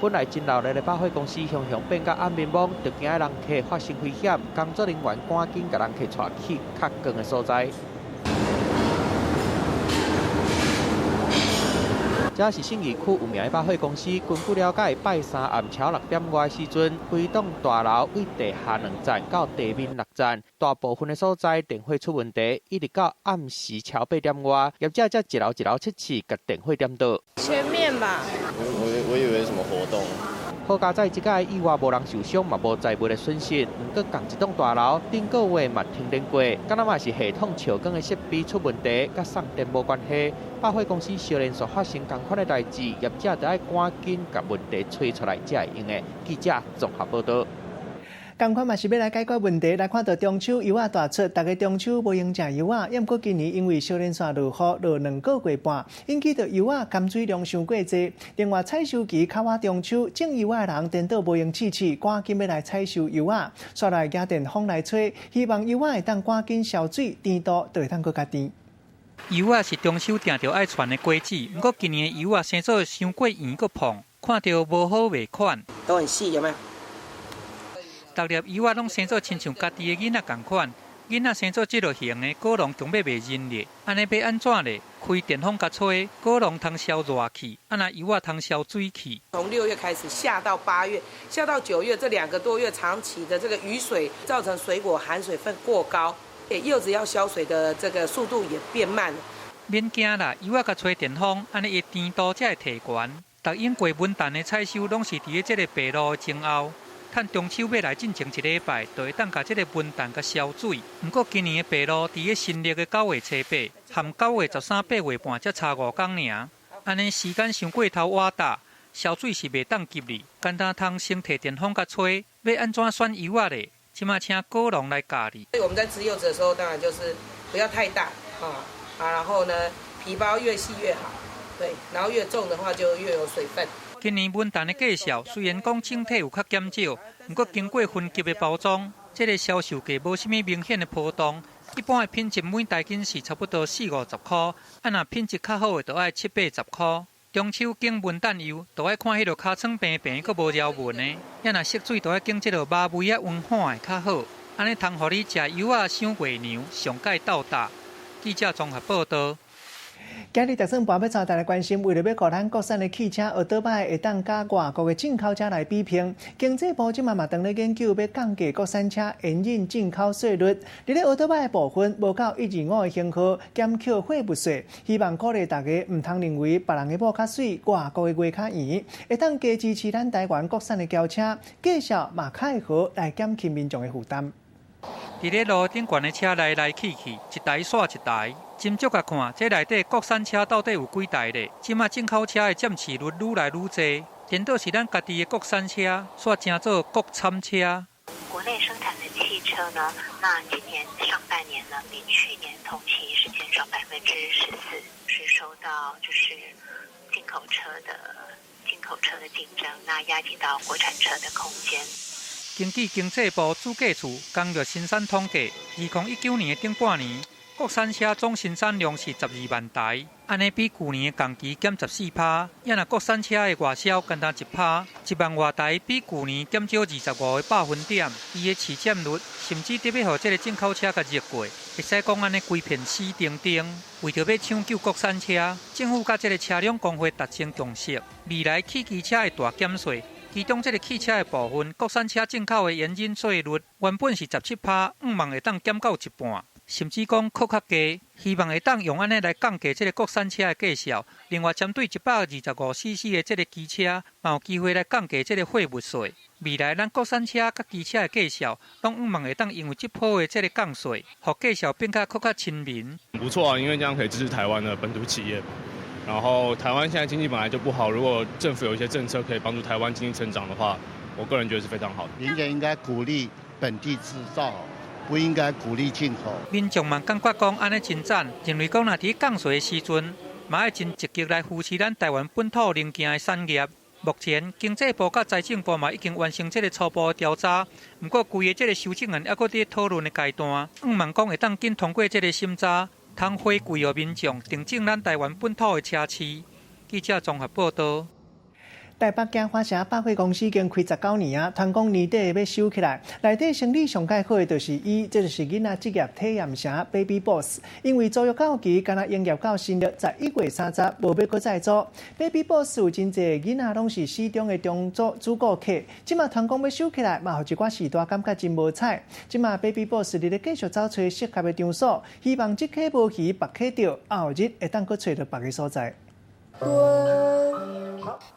S12: 本來真鬧熱的百貨公司，雄雄變甲暗暝暝，就驚人客發生危險，工作人員趕緊共人客帶去較光的所在。這是信義區有名的百貨公司。根據了解，拜三暗晡6點外時陣，規棟大樓位地下2層到地面6層，大部分的所在電火出問題，一直到暗時超8點外，業者才一樓一樓測試，共電火點著。
S20: 前面吧。
S23: 我以為什麼活動。
S12: 好佳哉，這擺意外無人受傷，嘛無財物的損失。毋過仝一棟大樓頂個月嘛停電過，敢若嘛是系統笑光的設備出問題，佮送電無關係。百貨公司小連續發生仝款的代誌，業者著愛趕緊共問題揣出來才會用的。記者綜合報導。
S1: 仝款嘛是欲來解決問題，來看到中秋柚仔大出，逐家中秋無閒食柚仔，毋過今年因為小連續落雨落2個月半，引起著柚仔含水量傷過濟。另外採收期較晚中秋，種柚仔的人顛倒無閒試試，趕緊欲來採收柚仔，煞來舉電風來吹，希望柚仔會當趕緊消水，甜度就會當閣較甜。
S18: 柚仔是中秋定著愛傳的果子，毋過今年的柚仔生做傷過圓閣膨，看著無好賣款。
S4: 都很細，有沒有？
S18: 逐粒柚仔攏生做親像家己的囡仔仝款，囡仔生做這落型的果農強欲袂認咧，按呢欲按怎咧？開電風共吹，果農通消熱氣，啊若柚仔通消水氣。
S4: 從6月開始下到8月，下到9月，這2個多月長期的這個雨水，造成水果含水分過高，柚子要消水的這個速度也變慢了。
S18: 免驚啦，柚仔共吹電風，按呢伊甜度才會提懸。逐應過文旦的採收，攏是佇咧這个白露的前後。趁中秋欲來進前一禮拜，就會當共這个文旦共消水。毋過今年的白露佇咧新曆的9月初8，含9月13、8月半才差5工爾。按呢時間傷過頭倚搭，消水是袂當急哩。簡單通先提電風共吹，欲按怎選柚仔咧？這馬請果農來教你。
S4: 所以我們在吃柚子的時候，當然就是不要太大啊，然後呢，皮包越細越好，對，然後越重的話就越有水分。
S18: 今年文旦的價數雖然講整體有較減少，毋過經過分級的包裝，這个銷售價無啥物明顯的波動。一般的品質每台斤是差不多40、50箍，啊若品質較好的，就愛70、80箍。中秋揀文旦柚，就愛看彼个尻川平平，閣無條紋的；啊若色水，就愛揀這个馬尾仔溫緩的較好。按呢通予你食柚仔賞月娘，上蓋鬥膽。記者綜合報導。
S1: 今日特算盤欲帶大家關心，為著欲予咱國產的汽車後倒擺會當佮外國的進口車來比拼，經濟部這馬嘛當咧研究欲降低國產車延伸進口稅率。佇咧後倒擺的部分，無到125的型號減扣貨物稅，希望鼓勵大家毋通認為別人的某較媠，外國的話較圓，會當加支持咱台灣國產的轎車，價數嘛較會好來減輕民眾的負擔。
S18: 佇咧路頂懸的車來來去去，一台煞一台。斟酌共看，這內底國產車到底有幾台咧？這馬進口車的佔市率愈來愈濟，顛倒是咱家己的國產車，煞成做國產車。
S5: 國內生產的汽車呢？那今年上半年呢，比去年同期是減少14%，是受到就是進口車的競爭，那壓擠到國產車的空間。
S18: 根據經濟部主計處工業生產統計，2019年的頂半年，國產車總生產量是12萬台，按呢比舊年的仝期減14%。也若國產車的外銷干焦1%，1萬外台比舊年減少25個百分點，伊的市佔率甚至得欲予這个進口車共熱過，會使講按呢規片死釘釘。為著欲搶救國產車，政府佮這个車輛公會達成共識，未來汽機車會大減稅。其中這个汽車的部分，國產車進口的延伸稅率原本是17%，向望會當減到一半。甚至講閣較低，希望會當用按呢來降低這个國產車的價數。另外，針對125cc 的這个機車，嘛有機會來降低這个貨物稅。未來咱國產車佮機車的價數，攏向望會當因為這波的這个降稅，予價數變較閣較親民。
S6: 不錯啊，因為這樣可以支持台灣的本土企業。然後台灣現在經濟本來就不好，如果政府有一些政策可以幫助台灣經濟成長的話，我個人覺得是非常好的。
S8: 應該應該鼓勵本地製造。不應該鼓勵進口。
S18: 民眾嘛感覺講按呢真讚，認為講若佇降稅的時陣，嘛愛真積極來扶持咱台灣本土零件的產業。目前經濟部佮財政部嘛已經完成這个初步的調查，毋過規个這个修正案猶閣佇討論的階段，向望講會當緊通過這个審查，通回饋予民眾，重振咱台灣本土的車市。記者綜合報導。
S1: 台北京華城百貨公司已經開19年啊，傳講年底欲收起來。內底生理上蓋好的就是伊，這就是囡仔職業體驗城 Baby Boss。因為租約到期，干焦營業到新曆11月30，無欲閣再租。Baby Boss 有真濟囡仔攏是死忠的忠主主顧客，這馬傳講欲收起來，嘛予一寡序大感覺真無彩。這馬 Baby Boss 佇咧繼續找揣適合的場所，希望這溪無魚，別溪釣，後日會當閣揣著別个所在。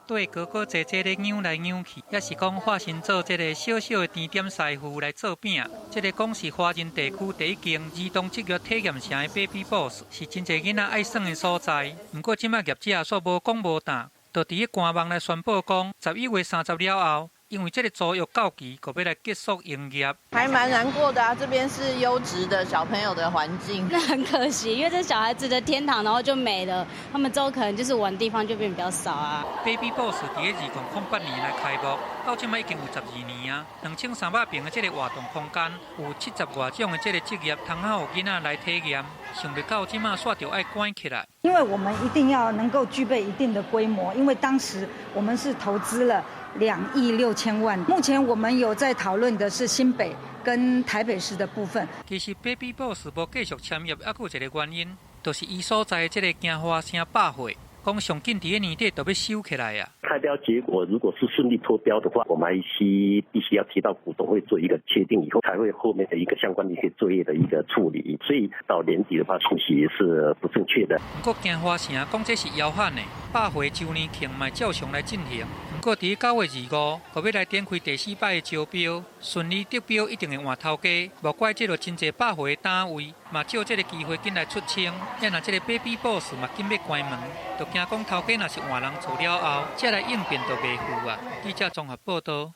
S18: 對哥哥姐姐咧扭來扭去，抑是講化身做這个小小的甜點師傅來做餅。這个講是華人地區第一間兒童職業體驗城的 Baby Boss，是真濟囡仔愛耍的所在。毋過這馬業者煞無講無彈，就佇咧官網來宣布講，11月30了後，因為這个租約到期，就欲來結束營業。
S9: 還蠻難過的啊，這邊是優質的小朋友的環境。
S10: 那很可惜，因為這小孩子的天堂，然後就沒了。他們之後可能就是玩的地方就變比較少啊。
S18: Baby Boss 佇咧2008年來開幕，到這馬已經有12年啊。2300平的這个活動空間，有70外種的這个職業，通好予囡仔來體驗。想袂到這馬煞著愛關起來。
S11: 因為我們一定要能夠具備一定的規模，因為當時我們是投資了2億6千萬。目前我們有在討論的是新北跟台北市的部分。
S18: 其實 Baby Boss 無繼續簽約，猶閣有一个原因，就是伊所在的這个京華城百貨，講上緊佇咧年底就欲收起來啊。
S14: 開標結果如果是順利脫標的話，我們還需必須要提到股東會做一個確定以後，才會後面的一個相關的一些作業的一個處理。所以到年底的話，信息是不正確的。
S18: 毋過京華城講這是謠喊的，百貨週年慶嘛照常來進行。毋過佇9月25，閣欲來展開第四擺的招標，順利得標一定會換頭家。無怪這个真濟百貨的單位嘛藉這个機會緊來出清。啊若這个 Baby Boss 嘛緊欲關門，就驚講頭家若是換人做了後，才來應變就袂赴啊。記者綜合報道。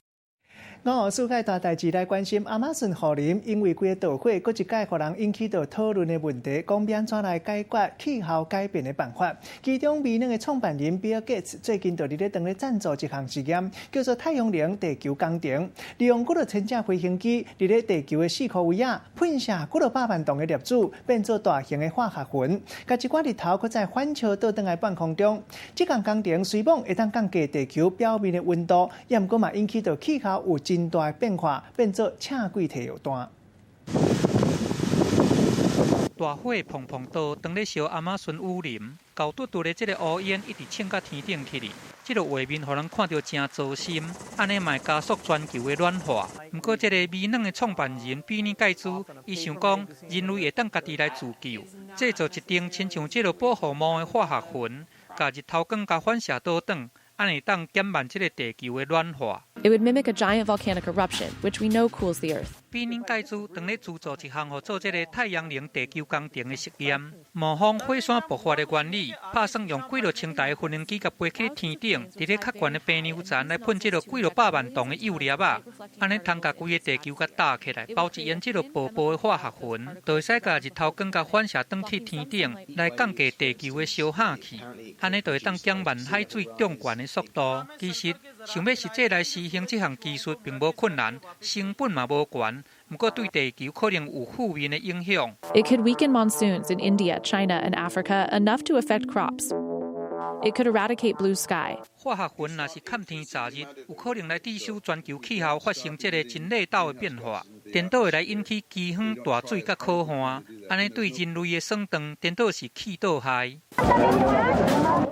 S1: 五世界大代誌來關心亞馬遜雨林，因為規个導火，閣一擺予人引起著討論的問題，講欲按怎來解決氣候改變的辦法。其中，微軟的創辦人比爾蓋茨最近就佇咧當咧贊助一項實驗，叫做太陽能地球工程，利用幾若千架飛行機佇咧地球的四箍圍仔噴射幾若百萬噸的粒子，變做大型的化學雲，共一寡日頭閣再反射倒轉來半空中。這項工程雖罔會當降低地球表面的溫度，也毋過嘛引起著氣候有真大的變化，變做赤季提藥單。
S18: 大火砰砰刀，當咧燒亞馬遜雨林，厚嘟嘟的這个烏煙一直衝到天頂去哩。這个畫面予人看著誠糟心，按呢嘛會加速全球的暖化。毋過，這个微軟的創辦人比爾蓋茨，伊想講人類會當家己來自救，製造一頂親像這个保護膜的化學雲，共日頭光共反射倒轉。按呢會當減慢這个地球的暖化。
S15: It would mimic a giant volcanic eruption, which we know cools the earth.
S18: 比爾蓋茨當咧資助一項號做這个太陽能地球工程的實驗，模仿火山爆發的原理，拍算用幾若千台飛行機共飛去天頂，佇咧較懸的平流層來噴這个幾若百萬噸的鈾粒仔，按呢通共規个地球共罩起來，包一層這个薄薄的化學雲，就會使共日頭光共反射轉去天頂，來降低地球的燒熱去，按呢就會當減慢海水漲懸的速度。其實，想欲實際來實行這項技術並無困難，成本嘛無懸。毋過對地球可能有負面的影響。
S15: It could weaken monsoons in India, China, and Africa enough to affect crops. It could eradicate blue sky.
S18: 化學雲若是崁天閘日，有可能來致使全球氣候發生這个真熱島的變化，顛倒會來引起饑荒、大水佮苦旱，按呢對人類的損斷，顛倒是氣倒害。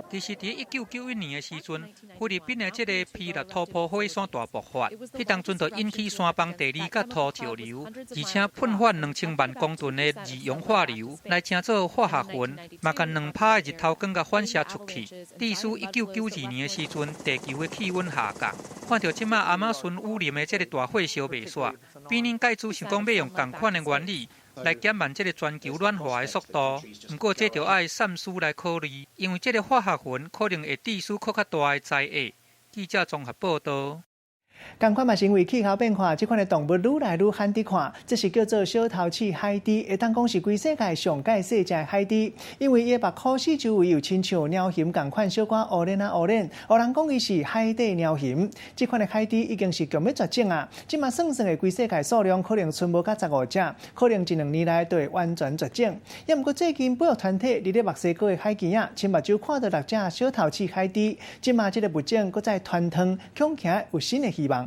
S18: 其實，佇1991年的時陣，菲律賓的這个霹靂土坡火山大爆發，彼當陣就引起山崩地裂佮土石流，而且噴發2000萬公噸的二氧化硫，來成做化學雲，嘛共2趴的日頭光共反射出去。致使1992年的時陣，地球的氣溫下降。看著這馬亞馬遜雨林的這个大火燒袂煞，比爾蓋茨想講欲用仝款的原理來減慢這个全球暖化的速度。毋過這著愛三思來考慮，因為這个化學雲可能會致使閣較大的災厄。記者綜合報道。
S1: 仝款嘛是因為氣候變化，這款的動物愈來愈罕佇看，這是叫做小頭刺海豬，會當講是規世界上蓋細隻的海豬，因為伊的目箍四周圍有親像貓熊仝款小可烏輪仔烏輪，予人講伊是海底貓熊。這款的海豬已經是強欲絕種啊！這馬算算的規世界數量可能賰無甲15隻，可能一兩年內就會完全絕種。也毋過最近保育團體佇咧墨西哥的海墘仔，親目睭看著六隻小頭刺海豬，這馬這个物種閣再傳湯，恐驚有新的希望。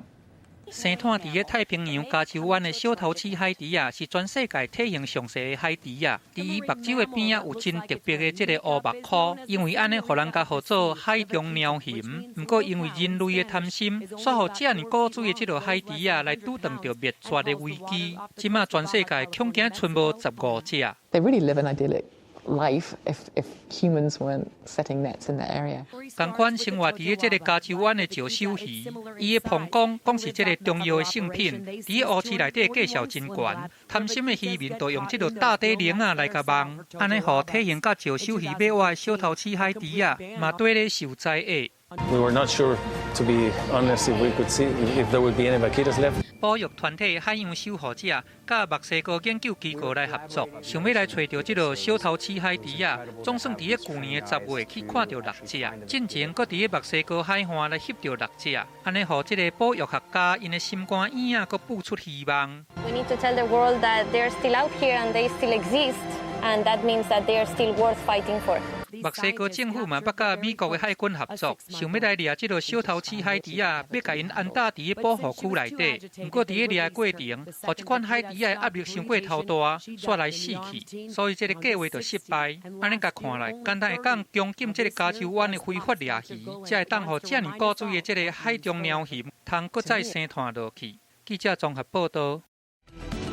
S18: 生湠佇咧太平洋加州灣的小頭刺海豬仔，是全世界體型上細的海豬仔。佇伊目睭的邊仔有真特別的這个烏目箍，因為按呢，予人共號做海中貓熊。毋過因為人類的貪心，煞予遮爾古錐的這个海豬仔來拄著滅絕的危機。這馬全世界恐驚賰無15隻。
S13: They really live an idyllic life if humans weren't setting nets in the area.
S18: 仝款生活佇咧這个加州灣的石首魚，伊的膀胱講是這个重要的聖品，佇咧烏市內底價數真懸。貪心的漁民就用這个大底鈴仔來共網，按呢予體型佮石首魚碼活的小頭刺海豬仔，嘛綴咧受災厄。
S16: We were not sure, to be honest, if we could see if there would be any vaquitas left.
S18: 保育團體海洋守護者佮墨西哥研究機構來合作，想欲來揣著這个小頭刺海豬仔，總算佇咧舊年的10月去看著六隻，進前閣佇咧墨西哥海岸來翕著六隻，按呢予這个保育學家𪜶的心肝圓仔閣浮出希望。
S17: We need to tell the world that they're still out here and they still exist, and that means that they are still worth fighting for.
S18: 墨西哥政府嘛捌佮美國的海軍合作，想欲來掠這个小頭刺海豬仔，欲共𪜶安搭佇咧保護區內底。毋過佇咧掠的過程，予這款海豬仔的壓力傷過頭大，煞來死去，所以這个計畫就失敗。按呢共看來，敢若會當強禁這个加州灣的非法掠魚，才會當予遮爾古錐的這个海中貓熊通閣再生湠落去。記者綜合報導。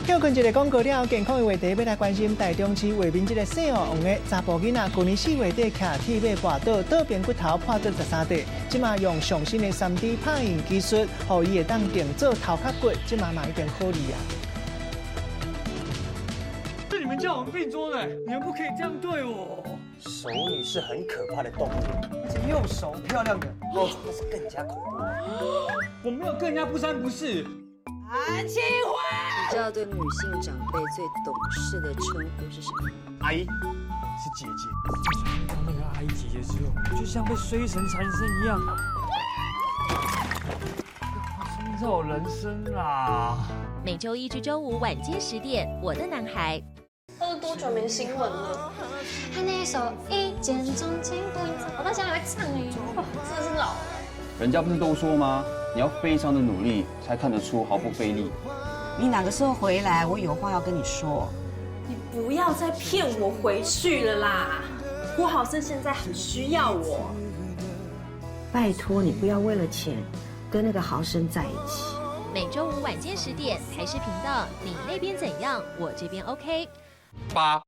S1: 歇睏一个廣告了後，健康的話題欲來關心台中市衛民這个姓王的查埔囡仔，舊年4月底徛鐵馬跋倒，倒邊骨頭破斷13塊，這馬用上新的3D 拍印技術，予伊會當定做頭殼骨，這馬嘛已經好哩啊！
S19: 是你們叫我們併桌的，你們不可以這樣對我。
S21: 熟女是很可怕的動物，而且又熟漂亮的，哦，那是更加恐怖。
S19: 我沒有跟人家不三不四。
S22: 韓清華，你知道對女性長輩最懂事的稱呼是什麼？
S21: 阿姨，是姐姐。
S19: 當那個阿姨姐姐之後，就像被衰神纏身一樣。創造人生啦！
S27: 每週一至週五晚間10點，我的男孩。
S2: 都多久沒新聞了？
S17: 他那一首一見鍾情，我到現在還會唱哎，
S2: 哇，真的是老了。
S28: 人家不是都說嗎？你要非常的努力，才看得出毫不費力。
S29: 你哪個時候回來？我有話要跟你說。
S2: 你不要再騙我回去了啦！郭豪生現在很需要我。
S29: 拜託你不要為了錢跟那個豪生在一起。
S27: 每週五晚間10點，台視頻道，你那邊怎樣？我這邊 OK。
S6: 八。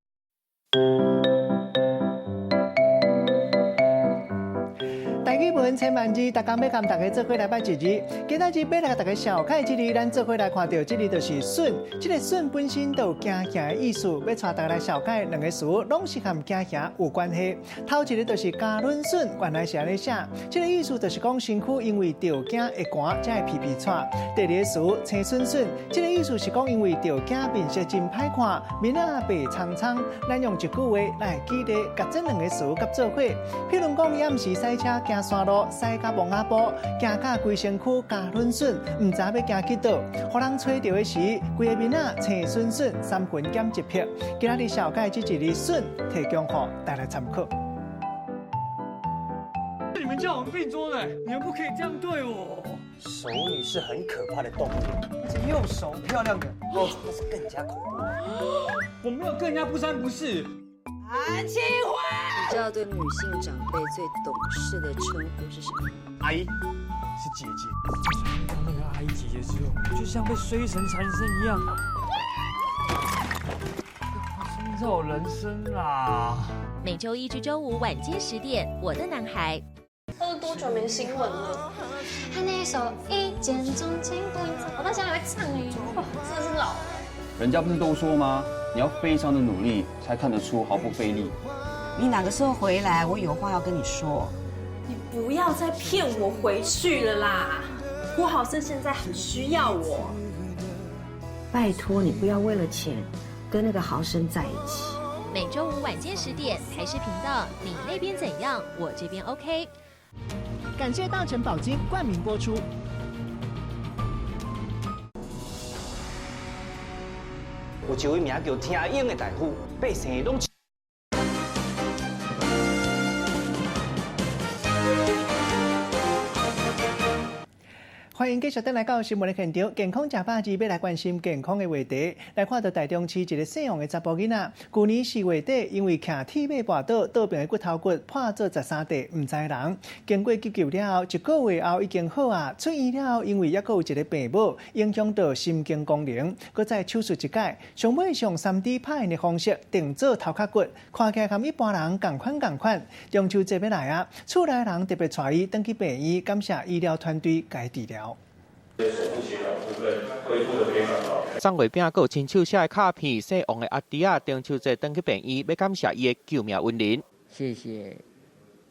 S1: 台語文千萬字，逐工欲共大家做伙來捌一字。今仔日欲來共大家紹介這字，咱做伙來看著這字就是筍。這个筍本身就有驚嚇的意思，欲帶大家來紹介兩个詞，攏是和驚嚇有關係。頭一个就是加侖筍，原來是按呢寫。這个意思就是講身軀因為著驚會寒，才會皮皮掣。第二个詞青筍筍，這个意思是講因為著驚面色真歹看，面仔白蒼蒼。咱用一句話來舉例，共這兩个詞佮做伙。譬如講，伊暗時駛車行山路，駛甲墓仔埔，驚甲規身軀焦攆筍，毋知欲行去佗，予人揣著的時，規个面仔青筍筍，三魂減一魄。今仔日紹介這一字筍，提供予大家參考。
S19: 是你們叫我們併桌的，你們不可以這樣對我。
S21: 熟女是很可怕的動物，而且又熟漂亮的，哦，那是更加恐怖。
S19: 我沒有跟人家不三不四。
S22: 韓清華，
S29: 你知道對女性長輩最懂事的稱呼是什麼？
S21: 阿姨，是姐姐。
S19: 當那個阿姨姐姐之後，就像被衰神纏身一樣。創造人生啦！
S27: 每週一至週五晚間10點，我的男孩。
S2: 都多久沒新聞了？
S17: 他那一首一見鍾情，我到現在還會唱哎，
S2: 哇，真的是老了。
S28: 人家不是都說嗎？你要非常的努力，才看得出毫不費力。
S29: 你哪個時候回來？我有話要跟你說。
S2: 你不要再騙我回去了啦！郭豪生現在很需要我。
S29: 拜託你不要為了錢跟那個豪生在一起。
S27: 每週五晚間10點，台視頻道，你那邊怎樣，我這邊 OK。
S1: 感謝大成寶金冠名播出。
S21: 有一位名叫聽英的大夫，百姓攏。
S1: 歡迎繼續轉來到新聞的現場，健康食百字欲來關心健康的話題。來看到台中市一个姓王的查埔囡仔，舊年4月底因為騎鐵馬跋倒，倒爿的骨頭骨破做13塊，毋知人。經過急救了後，一個月後已經好啊。出院了後，因為猶閣有一个病母，影響到神經功能，閣再手術一擺，上尾用3D 拍印的方式定做頭殼骨，看起來佮一般人仝款仝款。中秋節欲來啊，厝內人特別帶伊轉去病院，感謝醫療團隊共治療。
S3: 送月餅，閣有親手寫的卡片，姓王的阿弟仔中秋節轉去病院，欲感謝伊的救命恩人。
S4: 謝謝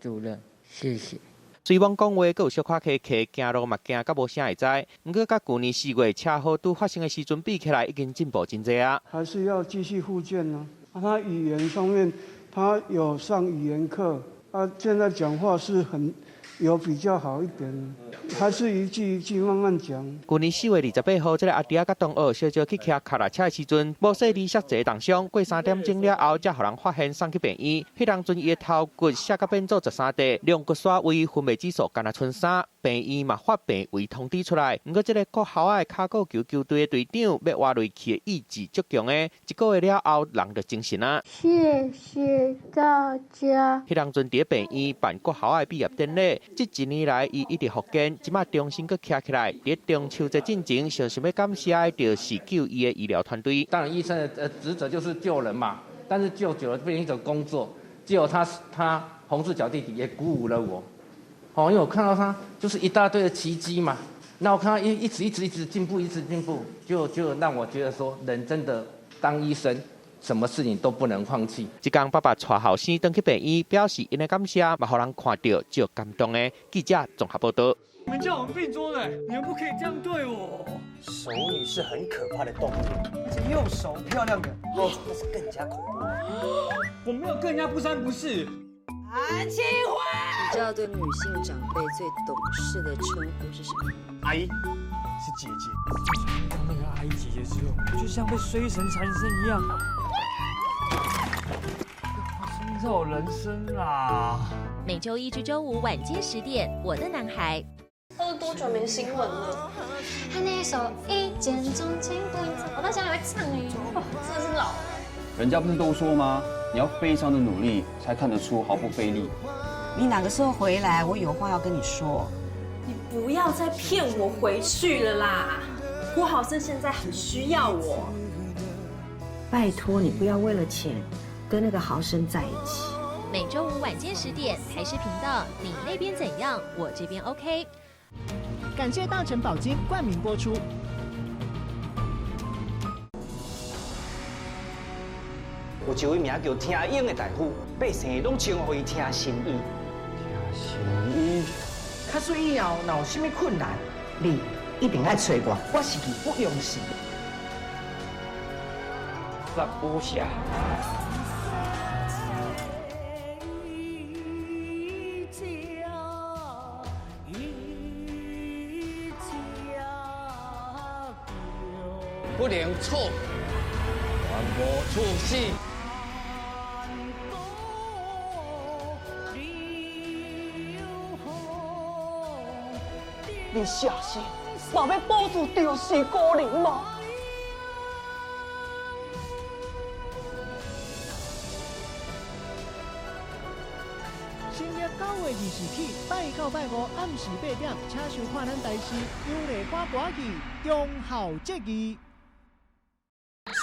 S4: 主任，謝謝。
S3: 雖罔講話，閣有小可磕磕，行路嘛驚甲無啥會知。毋過，佮舊年4月車禍拄發生的時陣比起來，已經進步真濟啊。
S7: 還是要繼續復健呢。他語言上面，他有上語言課，他現在講話是很有比較好一點，還是一句一句慢慢講。
S3: 舊年4月28號，這个阿弟仔佮同學小少去騎腳踏車的時陣，無細膩摔一个重傷，過3點鐘了後，才予人發現送去病院。彼當陣伊的頭骨摔甲變做13塊，龍骨徙位昏迷指數干焦賰3，病院嘛發病危通知出來。毋過，這个國校仔的跤骨球球隊的隊長欲活落去的意志足強的，一個月了後人就精神啊。
S12: 謝謝大家。
S3: 彼當陣佇病院辦國校仔的畢業典禮。這一年來，伊一直復健，這馬重新閣徛起來。佇中秋節進前，上想欲感謝的，就是救伊的醫療團隊。
S20: 當然，醫生的職責就是救人嘛，但是救久了變成一種工作。結果他洪志小弟弟也鼓舞了我，哦，因為我看到他就是一大堆的奇蹟嘛。那我看到一直一直一直進步，一直進步，就讓我覺得說，人真的當醫生。什麼事情都不能放棄。
S3: 這工爸爸帶後生轉去病院，表示𪜶的感謝，嘛予人看著足感動的。記者綜合報導。
S19: 你們叫我們病桌的，你們不可以這樣對我。
S21: 熟女是很可怕的動物，而且又熟漂亮的，哦，那是更加恐怖。
S19: 我沒有跟人家不三不四。
S22: 韓青樺，你知道對女性長輩最懂事的稱呼是什麼？
S19: 阿姨，是姐姐。遇到那個阿姨姐姐之後，就像被衰神纏身一樣。創造人生啊！
S27: 每週一至週五晚間10點，《我的男孩》。
S2: 都多久沒新聞了？
S17: 他那一首一見鍾情不我到現在還會唱哎，
S2: 真的是老了。
S28: 人家不是都說嗎？你要非常的努力，才看得出毫不費力。
S29: 你哪個時候回來？我有話要跟你說。
S2: 你不要再騙我回去了啦！郭豪生現在很需要我。
S29: 拜託你不要為了錢跟那個豪生在一起。
S27: 每週五晚間10點，台視頻道，你那邊怎樣，我這邊 OK。
S1: 感謝大成寶金冠名播出。
S21: 有一位名叫聽英的大夫，百姓攏稱呼伊聽神醫。聽神醫，
S23: 假使以後若有啥物困難，你一定愛找我，我是義不容辭。
S21: 十五下。不能錯，無出息。
S23: 你下世嘛欲保住赵氏孤儿嗎？
S1: 新曆9月20起，拜一到拜五暗時8點，請收看咱台視楊麗花歌劇《忠孝節義》。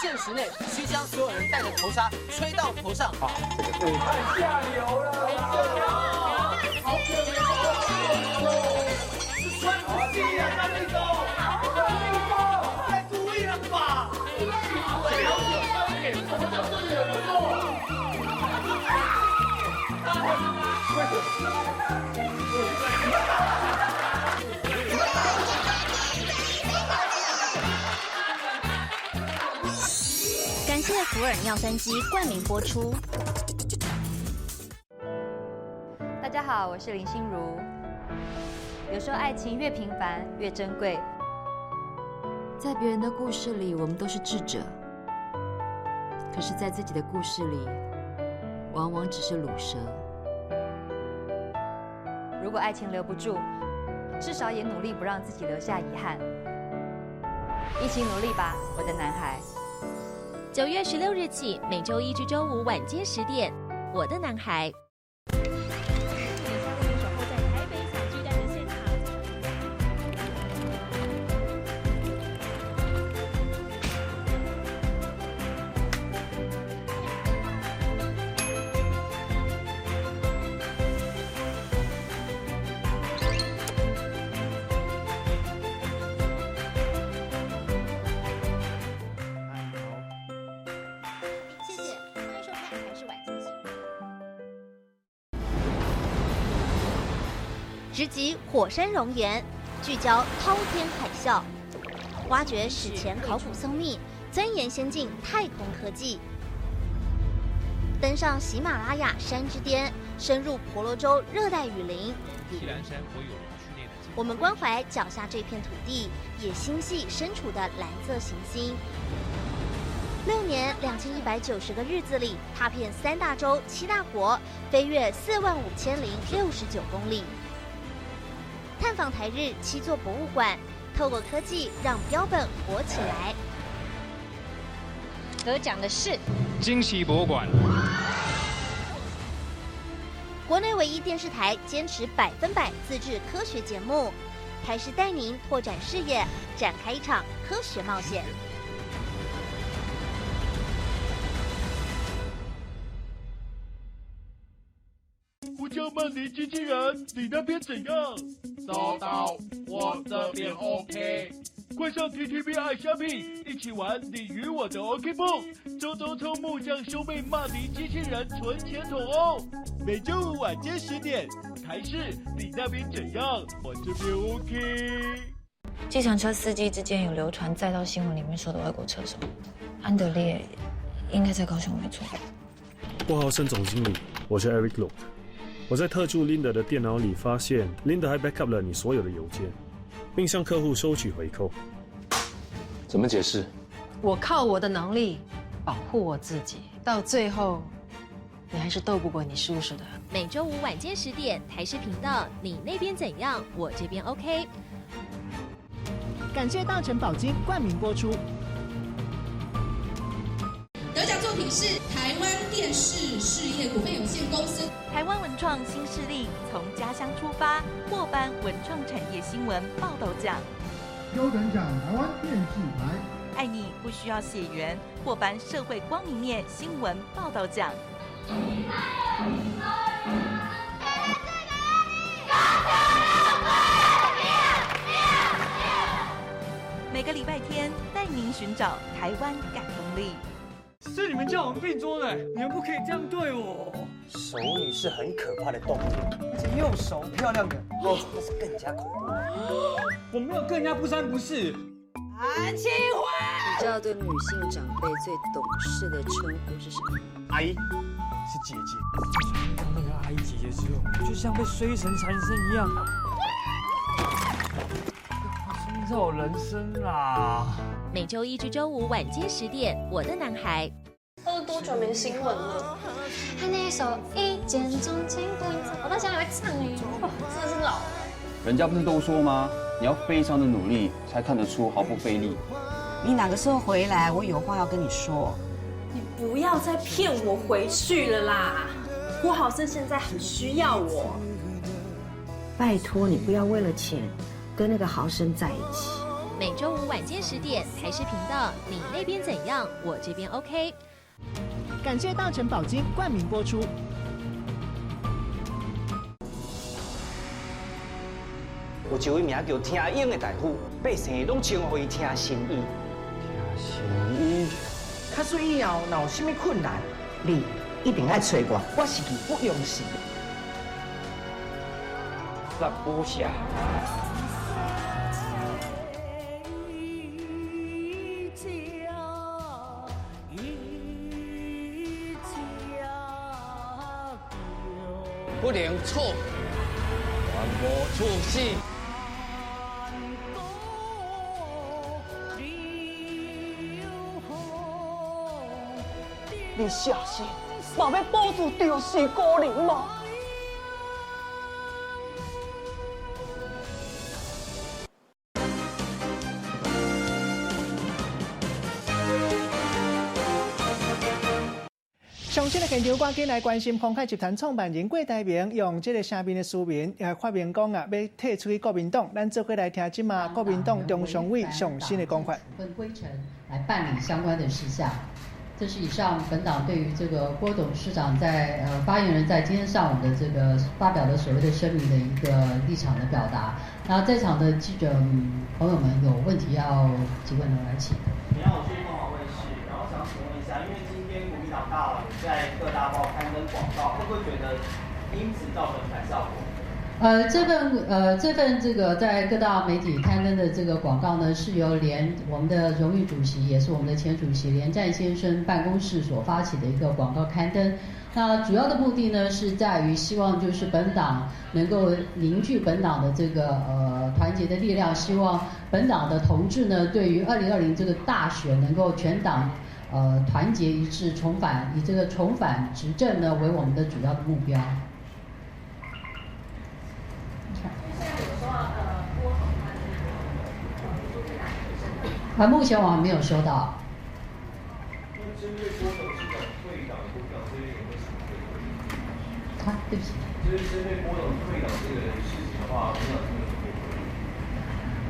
S24: 限時內須將所有人戴的頭紗吹到頭上。
S21: 啊，這個太下流了！好可憐哦！是穿不起啊，張立東，張立東，太故意了吧？
S27: 谢福尔尿酸机冠名播出。
S5: 大家好，我是林心如。有时候爱情越平凡越珍贵。
S22: 在别人的故事里，我们都是智者；可是，在自己的故事里，往往只是鲁蛇。
S5: 如果爱情留不住，至少也努力不让自己留下遗憾。一起努力吧，我的男孩。
S27: 9月16日起，每周一至周五晚间10点，《我的男孩》。
S2: 守候在台北小巨蛋的现场。谢谢，欢迎收看《台视晚间新闻》。直击火山熔岩，聚焦滔天海啸，挖掘史前考古僧秘，钻研先进太空科技，登上喜马拉雅山之巅，深入婆罗洲热带雨林。
S8: 锡兰山国有林区内的
S27: 我们关怀脚下这片土地，也心系身处的蓝色行星。6年2190个日子里，踏遍三大洲七大国，飞越45,069公里。探访台日七座博物馆，透过科技让标本活起来。
S5: 得奖的是
S8: 惊喜博物馆。
S27: 国内唯一电视台坚持100%自制科学节目，台视带您拓展视野，展开一场科学冒险。
S9: 我叫曼尼机器人，你那边怎样？
S10: 收到，我这边 OK。
S9: 快上 TTV 爱虾米，一起玩你与我的 OK 绷，周周抽木匠兄妹曼尼机器人存钱筒哦。每周五晚间10点，台视，你那边怎样？我这边 OK。
S11: 计程车司机之间有流传载到新闻里面说的外国车手安德烈，应该在高雄没错。
S14: 郭豪生总经理，我是 Eric Lok。我在特助 Linda 的电脑里发现，Linda 还 backup 了你所有的邮件，并向客户收取回扣。
S16: 怎么解释？
S15: 我靠我的能力保护我自己，到最后，你还是斗不过你叔叔的。
S27: 每周五晚间十点，台视频道，你那边怎样？我这边 OK。
S1: 感谢大成宝金冠名播出。
S25: 得奖作品是台湾电视事业股份有限公司。
S26: 台湾文创新势力从家乡出发，获颁文创产业新闻报道奖。
S30: 优等奖台湾电视台。
S26: 爱你不需要血缘，获颁社会光明面新闻报道奖。每个礼拜天带您寻找台湾感动力。
S19: 是你们叫我们并桌的，你们不可以这样对我。
S31: 熟女是很可怕的动物，而且又熟漂亮的，哦，那是更加恐怖。
S19: 我没有跟人家不三不四。
S22: 韩青花，你知道对女性长辈最懂事的称呼是什么？
S19: 阿姨，是姐姐。当那个阿姨姐姐之后，就像被衰神缠身一样。创造人生啦！
S27: 每周一至周五晚间十点，我的男孩。
S2: 都多久没新闻了？
S17: 他那一首一见钟情，我到现在还会唱哎，
S2: 真的是老了。
S28: 人家不是都说吗？你要非常的努力，才看得出毫不费力。
S29: 你哪个时候回来？我有话要跟你说。
S32: 你不要再骗我回去了啦！郭豪生现在很需要我。
S29: 拜托你不要为了钱跟那个豪生在一起。
S27: 每周五晚间十点，台视频道，你那边怎样？我这边 OK。
S1: 感谢大成宝金冠名播出。
S31: 有一位名叫听英的大夫，百姓拢称呼伊听神医。
S19: 听神医。
S23: 假使以后若有啥物困难，你一定爱揣我，我是义不容辞。
S31: 十五下。
S3: 不能错，无出息。
S23: 你下世嘛欲保住赵氏孤儿吗？
S1: 上新的现场，赶紧来关心鸿海集团创办人郭台铭用这个声明的书面，也发明讲啊，欲退出去国民党。咱做伙来听这马国民党中常委上新的讲法。
S15: 处分规程来办理相关的事项。这是以上本党对于这个郭董事长在发言人在今天上午的这个发表的所谓的声明的一个立场的表达。那在场的记者朋友们有问题要提问的，来请。
S4: 你好，我是光华卫视，然后想请问一下，因为今天国民党大佬在各大报刊登广告，会不会觉得因此造成反效果？
S15: 这份这个在各大媒体刊登的这个广告呢，是由我们的荣誉主席，也是我们的前主席连战先生办公室所发起的一个广告刊登。那主要的目的呢，是在于希望就是本党能够凝聚本党的这个团结的力量，希望本党的同志呢，对于2020这个大选能够全党团结一致，重返以这个重返执政呢为我们的主要的目标。啊，目前我还没有收到。
S5: 针对郭董事长退党、国民党这边有没有什么回应？
S15: 啊，对不起。
S5: 就是针对郭董退党这个事情的话，国民党这边有什么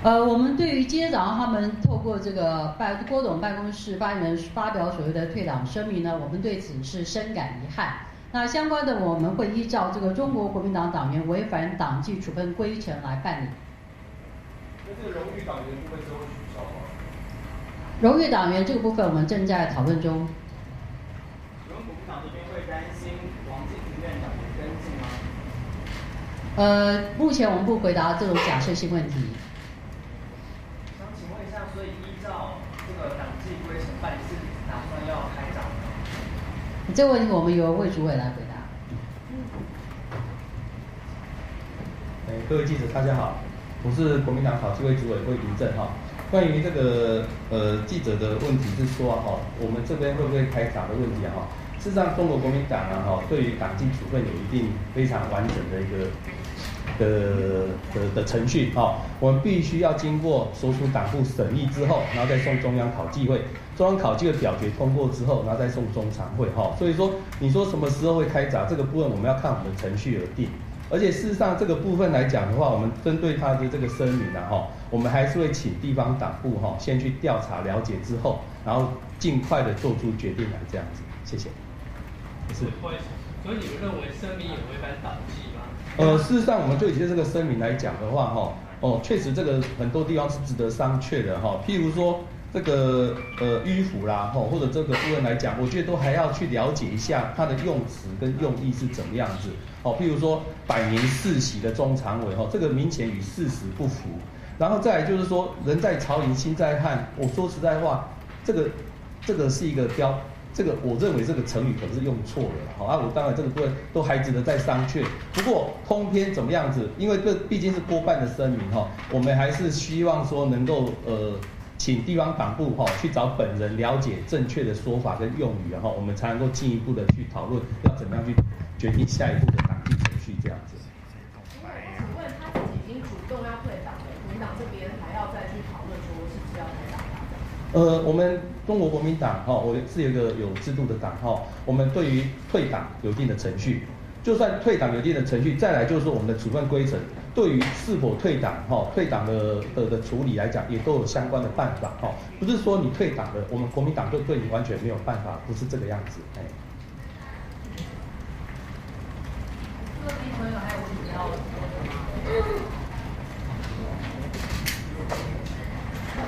S5: 回应？
S15: 我们对于今天早上他们透过这个郭董办公室发言人发表所谓的退党声明呢，我们对此是深感遗憾。那相关的我们会依照这个中国国民党党员违反党纪处分规程来办理。
S5: 那这个荣誉党员部分是会取消吗？
S15: 荣誉党员这个部分我们正在讨论中。
S4: 请问国民党这边会担心王金平院长的跟进吗？
S15: 目前我们不回答这种假设性问题。
S4: 想请问一下，所以依照这个党纪规程办理，是打算要开闸吗？
S15: 这个问题我们由魏主委来回答。
S6: 各位记者大家好，我是国民党考纪会主委魏明正哈。关于这个记者的问题是说哈，我们这边会不会开闸的问题啊哈？事实上，中国国民党啊哈，对于党纪处分有一定非常完整的一个的程序哈，我们必须要经过所属党部审议之后，然后再送中央考纪会，中央考纪会表决通过之后，然后再送中常会哈。所以说，你说什么时候会开闸这个部分，我们要看我们的程序而定。而且事实上，这个部分来讲的话，我们针对他的这个声明啊，哈，我们还是会请地方党部哈先去调查了解之后，然后尽快的做出决定来这样子。谢谢。
S5: 是。所以你们认为声明有违反党纪吗？
S6: 事实上，我们就以这个声明来讲的话，哈，哦，确实这个很多地方是值得商榷的哈。譬如说这个迂腐啦，哈，或者这个部分来讲，我觉得都还要去了解一下它的用词跟用意是怎么样子。哦，譬如说百年世袭的中常委，哈，这个明显与事实不符。然后再来就是说，人在曹营心在汉。我说实在话，这个是一个标。这个我认为这个成语可能是用错了，好啊，我当然这个部分都还值得再商榷。不过通篇怎么样子，因为这毕竟是郭办的声明哈，我们还是希望说能够请地方党部哈去找本人了解正确的说法跟用语，然后我们才能够进一步的去讨论要怎么样去决定下一步的党纪程序这样子。
S7: 请问他自己已经主动要退党了，国民党这边还要再去讨论说是不是要退党？
S6: 我们中国国民党哈，我是一个有制度的党哈，我们对于退党有一定的程序，就算退党有一定的程序，再来就是说我们的处分规程，对于是否退党哈，退党的处理来讲，也都有相关的办法哈，不是说你退党了，我们国民党就对你完全没有办法，不是这个样子哎。
S7: 各位朋友还有问题要问吗？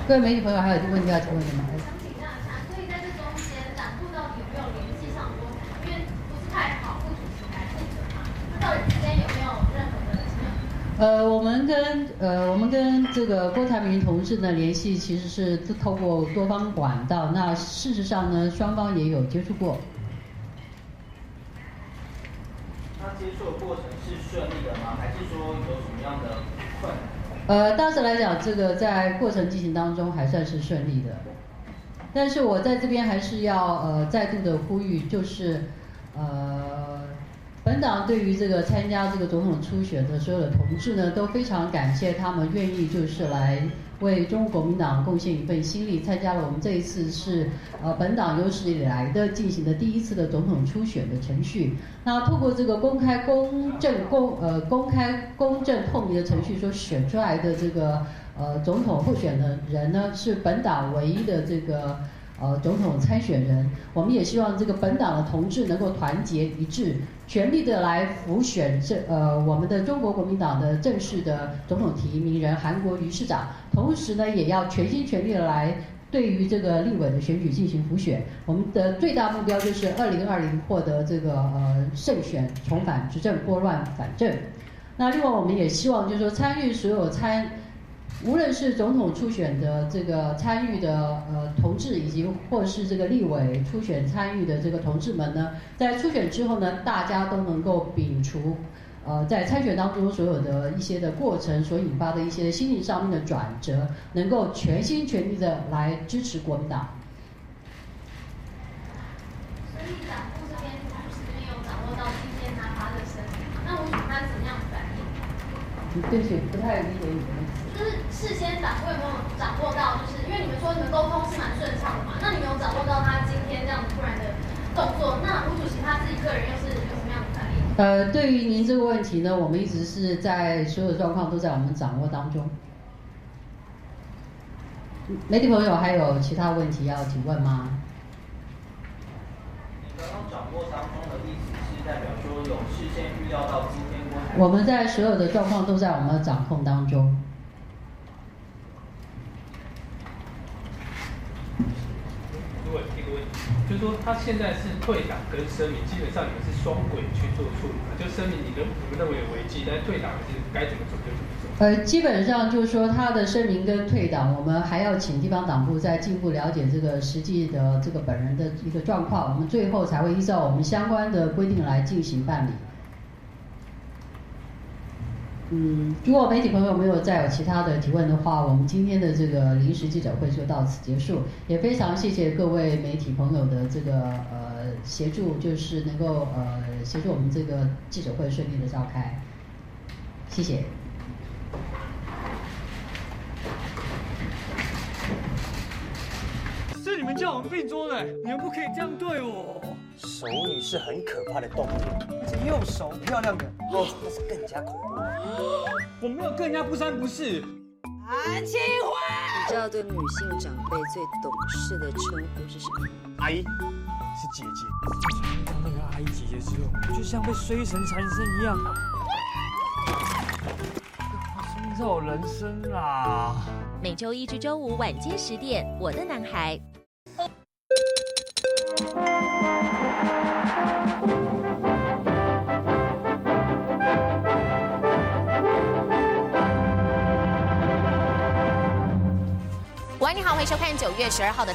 S15: 各位媒体朋友还有问题要提问的吗？
S2: 想请教一下，所以在这中间，党部到底有没有联系上郭台铭？因为不是派郝副主席来负责嘛，那到底之间有没有任何的？
S15: 我们跟这个郭台铭同志呢联系，其实是透过多方管道。那事实上呢，双方也有接触过。
S4: 那接触的过程是顺利的吗？还是说有什么样的困难？
S15: 当时来讲，这个在过程进行当中还算是顺利的，但是我在这边还是要再度的呼吁，就是本党对于这个参加这个总统初选的所有的同志呢，都非常感谢他们愿意就是来为中国国民党贡献一份心力，参加了我们这一次是本党有史以来的进行的第一次的总统初选的程序。那透过这个公开公正透明的程序所选出来的这个总统候选的人呢，是本党唯一的这个总统参选人。我们也希望这个本党的同志能够团结一致，全力的来辅选我们的中国国民党的正式的总统提名人韩国瑜市长，同时呢，也要全心全力的来对于这个立委的选举进行辅选。我们的最大目标就是2020获得这个胜选，重返执政，拨乱反正。那另外我们也希望就是说参与所有参。无论是总统初选的这个参与的同志，以及或是这个立委初选参与的这个同志们呢，在初选之后呢，大家都能够摒除在参选当中所有的一些的过程所引发的一些心理上面的转折，能够全心全力的来支持国民党。
S2: 所以党部这边、主席这边有掌握到今天他发的声明，那吴主他怎么样反应？
S15: 对不起，不太理解你的意思。
S2: 就是事先党部有没有掌握到？就是因为你们说你们沟通是蛮顺畅的嘛，那你们有掌握到他今天这样突然的动作？那吴主席他自己个人又是有什么样的反应？
S15: 对于您这个问题呢，我们一直是在所有状况都在我们掌握当中。媒体朋友还有其他问题要提问吗？
S4: 你刚刚掌握当中的意思是代表说有事先预料到今天？
S15: 我们在所有的状况都在我们的掌控当中。
S5: 一个问题，就是说他现在是退党跟声明，基本上你们是双轨去做处理嘛？就声明你们认为有违纪，但是退党还是该怎么做就怎么做。
S15: 基本上就是说他的声明跟退党，我们还要请地方党部再进一步了解这个实际的这个本人的一个状况，我们最后才会依照我们相关的规定来进行办理。如果媒体朋友没有再有其他的提问的话，我们今天的这个临时记者会就到此结束。也非常谢谢各位媒体朋友的这个协助，就是能够协助我们这个记者会顺利的召开，谢谢。
S19: 是你们叫我们并桌的，你们不可以这样对我。
S31: 熟女是很可怕的动物，这右手漂亮的，哦，那是更加恐怖。
S19: 我没有跟人家不三不四。
S8: 韩清辉，
S22: 你知道对女性长辈最懂事的称呼是什么？
S19: 阿姨，是姐姐。遇到那个阿姨姐姐之后，就像被衰神缠身一样。创造人生啊！
S26: 每周一至周五晚间10点，《我的男孩》。
S9: 晚安，你好，欢迎收看9月12号的。